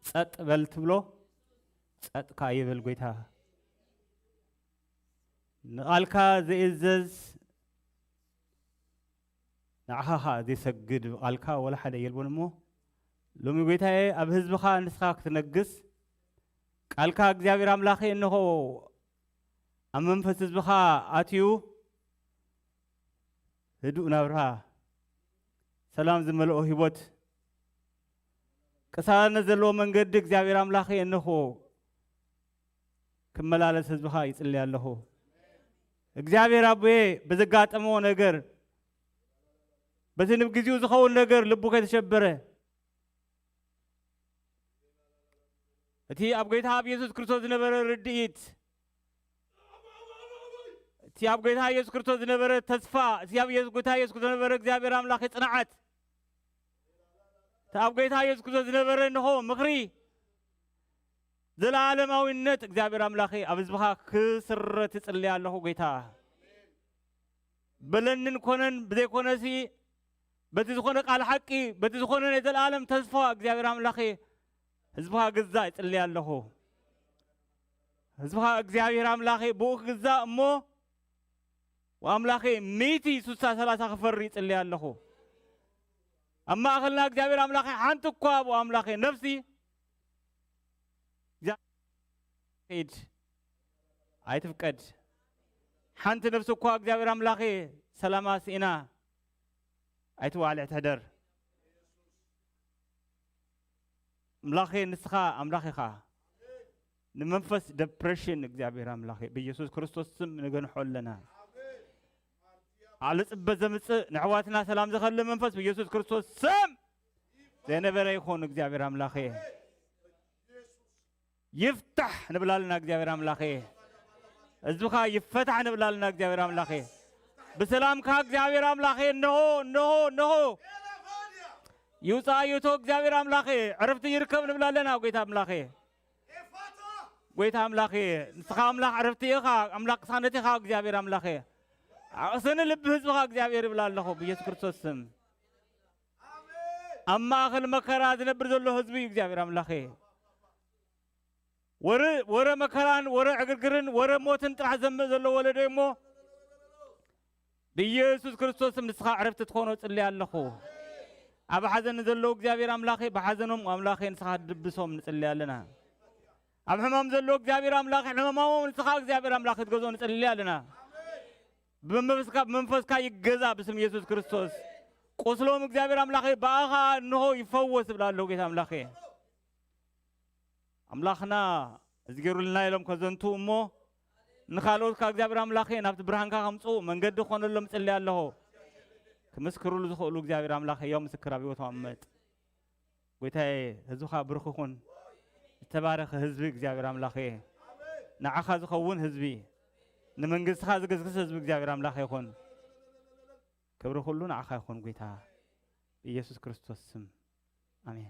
ጸጥ በል ትብሎ፣ ጸጥ ከኣ ይብል ጐይታ። ንቓልካ ዘይእዘዝ፣ ንዓኻ ኸኣ ዘይሰግድ ቃልካ ወላ ሓደ የልቦን እሞ፣ ሎሚ ጐይታየ፣ ኣብ ህዝብኻ ንስኻ ክትነግስ፣ ቃልካ እግዚኣብሔር ኣምላኸይ እንሆ ኣብ መንፈስ ህዝብኻ ኣትዩ፣ ህዱእ ናብራ፣ ሰላም ዝመልኦ ህይወት፣ ቅሳነት ዘለዎ መንገዲ እግዚኣብሔር ኣምላኸይ እንሆ ክመላለስ ህዝብኻ ይጽልይ ኣለኹ። እግዚኣብሔር ኣቦየ፣ ብዘጋጠሞ ነገር፣ በቲ ንብግዚኡ ዝኸውን ነገር ልቡ ከይተሸበረ፣ እቲ ኣብ ጎይታ ኣብ የሱስ ክርስቶስ ዝነበረ ርድኢት፣ እቲ ኣብ ጎይታ የሱስ ክርስቶስ ዝነበረ ተስፋ፣ እቲ ኣብ የሱስ፣ ጎይታ የሱስ ክርስቶስ ዝነበረ እግዚኣብሔር ኣምላኽ ጽንዓት፣ እቲ ኣብ ጎይታ የሱስ ክርስቶስ ዝነበረ እንሆ ምኽሪ፣ ዘለዓለማዊነት እግዚኣብሔር ኣምላኸ ኣብ ህዝብኻ ክስረት እጽሊ ኣለኹ ጎይታ። በለንን ኮነን ብዘይኮነሲ በቲ ዝኾነ ቃል ሓቂ፣ በቲ ዝኾነ ናይ ዘለዓለም ተስፋ እግዚኣብሔር ኣምላኸ ህዝብኻ ግዛእ እጽሊ ኣለኹ። ህዝብኻ እግዚኣብሔር ኣምላኸ ብኡ ክግዛእ እሞ፣ ኣምላኸ ሚእቲ፣ ሱሳ፣ ሰላሳ ክፈሪ እጽሊ ኣለኹ። ኣብ ማእኸልና እግዚኣብሔር ኣምላኸ ሓንቲ እኳ ብኡ ኣምላኸ ነፍሲ እግዚኣብሔር ከይድ ኣይትፍቀድ። ሓንቲ ነፍሲ እኳ እግዚኣብሔር ኣምላኸ ሰላማ ስኢና ኣይትዋዕልዕ ትሕደር። ኣምላኸ ንስኻ ኣምላኽ ኢኻ። ንመንፈስ ደፕሬሽን እግዚኣብሔር ኣምላኸ ብኢየሱስ ክርስቶስ ስም ንገንሖ ኣለና። ዓለ ጽበት ዘምጽእ ንሕዋትና ሰላም ዘኸልእ መንፈስ ብኢየሱስ ክርስቶስ ስም ዘይነበረ ይኹን እግዚኣብሔር ኣምላኸ። ይፍታሕ ንብላልና እግዚኣብሔር ኣምላኸ። ህዝብኻ ይፈታሕ ንብላልና እግዚኣብሔር ኣምላኸ። ብሰላምካ እግዚኣብሔር ኣምላኸ እንሆ፣ እንሆ፣ እንሆ። ይውፃእ ይእቶ እግዚኣብሔር ኣምላኸ። ዕረፍቲ ይርከብ ንብላለና ጎይታ ኣምላኸ። ጎይታ ኣምላኸ፣ ንስኻ ኣምላኽ ዕረፍቲ ኢኻ፣ ኣምላኽ ቅሳነት ኢኻ እግዚኣብሔር ኣምላኸ። ኣቕስኒ ልቢ ህዝብኻ እግዚኣብሔር ይብላ ኣለኹ ብኢየሱስ ክርስቶስ ስም። ኣብ ማእኸል መከራ ዝነብር ዘሎ ህዝቢ እዩ እግዚኣብሔር ኣምላኸ። ወረ፣ ወረ መከራን ወረ ዕግርግርን ወረ ሞትን ጥራሕ ዘምእ ዘሎ ወለዶ እሞ ብኢየሱስ ክርስቶስ ስም ንስኻ ዕረፍቲ ትኾኖ ጽልያ ኣለኹ። ኣብ ሓዘን ዘለዉ እግዚኣብሔር ኣምላኸ ብሓዘኖም ኣምላኸ ንስኻ ድብሶም ንጽልያ ኣለና። ኣብ ሕማም ዘለዉ እግዚኣብሔር ኣምላኸ ሕማማዎም ንስኻ እግዚኣብሔር ኣምላኸ ክትገዝኦ ንጽልያ ኣለና። ብመንፈስካ፣ ብመንፈስካ ይገዛ ብስም ኢየሱስ ክርስቶስ። ቁስሎም እግዚኣብሔር ኣምላኸ ብኣኻ እንሆ ይፈወስ እብላ ኣለዉ ጌታ ኣምላኸ። ኣምላኽና እዚ ገይሩልና ኢሎም ከዘንቱ እሞ ንኻልኦት ካብ እግዚኣብሔር ኣምላኸ ናብቲ ብርሃንካ ከምፅኡ መንገዲ ክኾነሎም እጽሊ ኣለኹ። ክምስክርሉ ዝኽእሉ እግዚኣብሔር ኣምላኸ ያው ምስክር ኣብ ህይወቶም ኣመጥ። ጎይታዬ ህዝብኻ ብሩኽ ይኹን። ዝተባረኸ ህዝቢ እግዚኣብሔር ኣምላኸ። ንዓኻ ዝኸውን ህዝቢ፣ ንመንግስትኻ ዝግስግስ ህዝቢ እግዚኣብሔር ኣምላኸ ይኹን። ክብሪ ኩሉ ንዓኻ ይኹን ጎይታ። ብኢየሱስ ክርስቶስ ስም ኣሜን።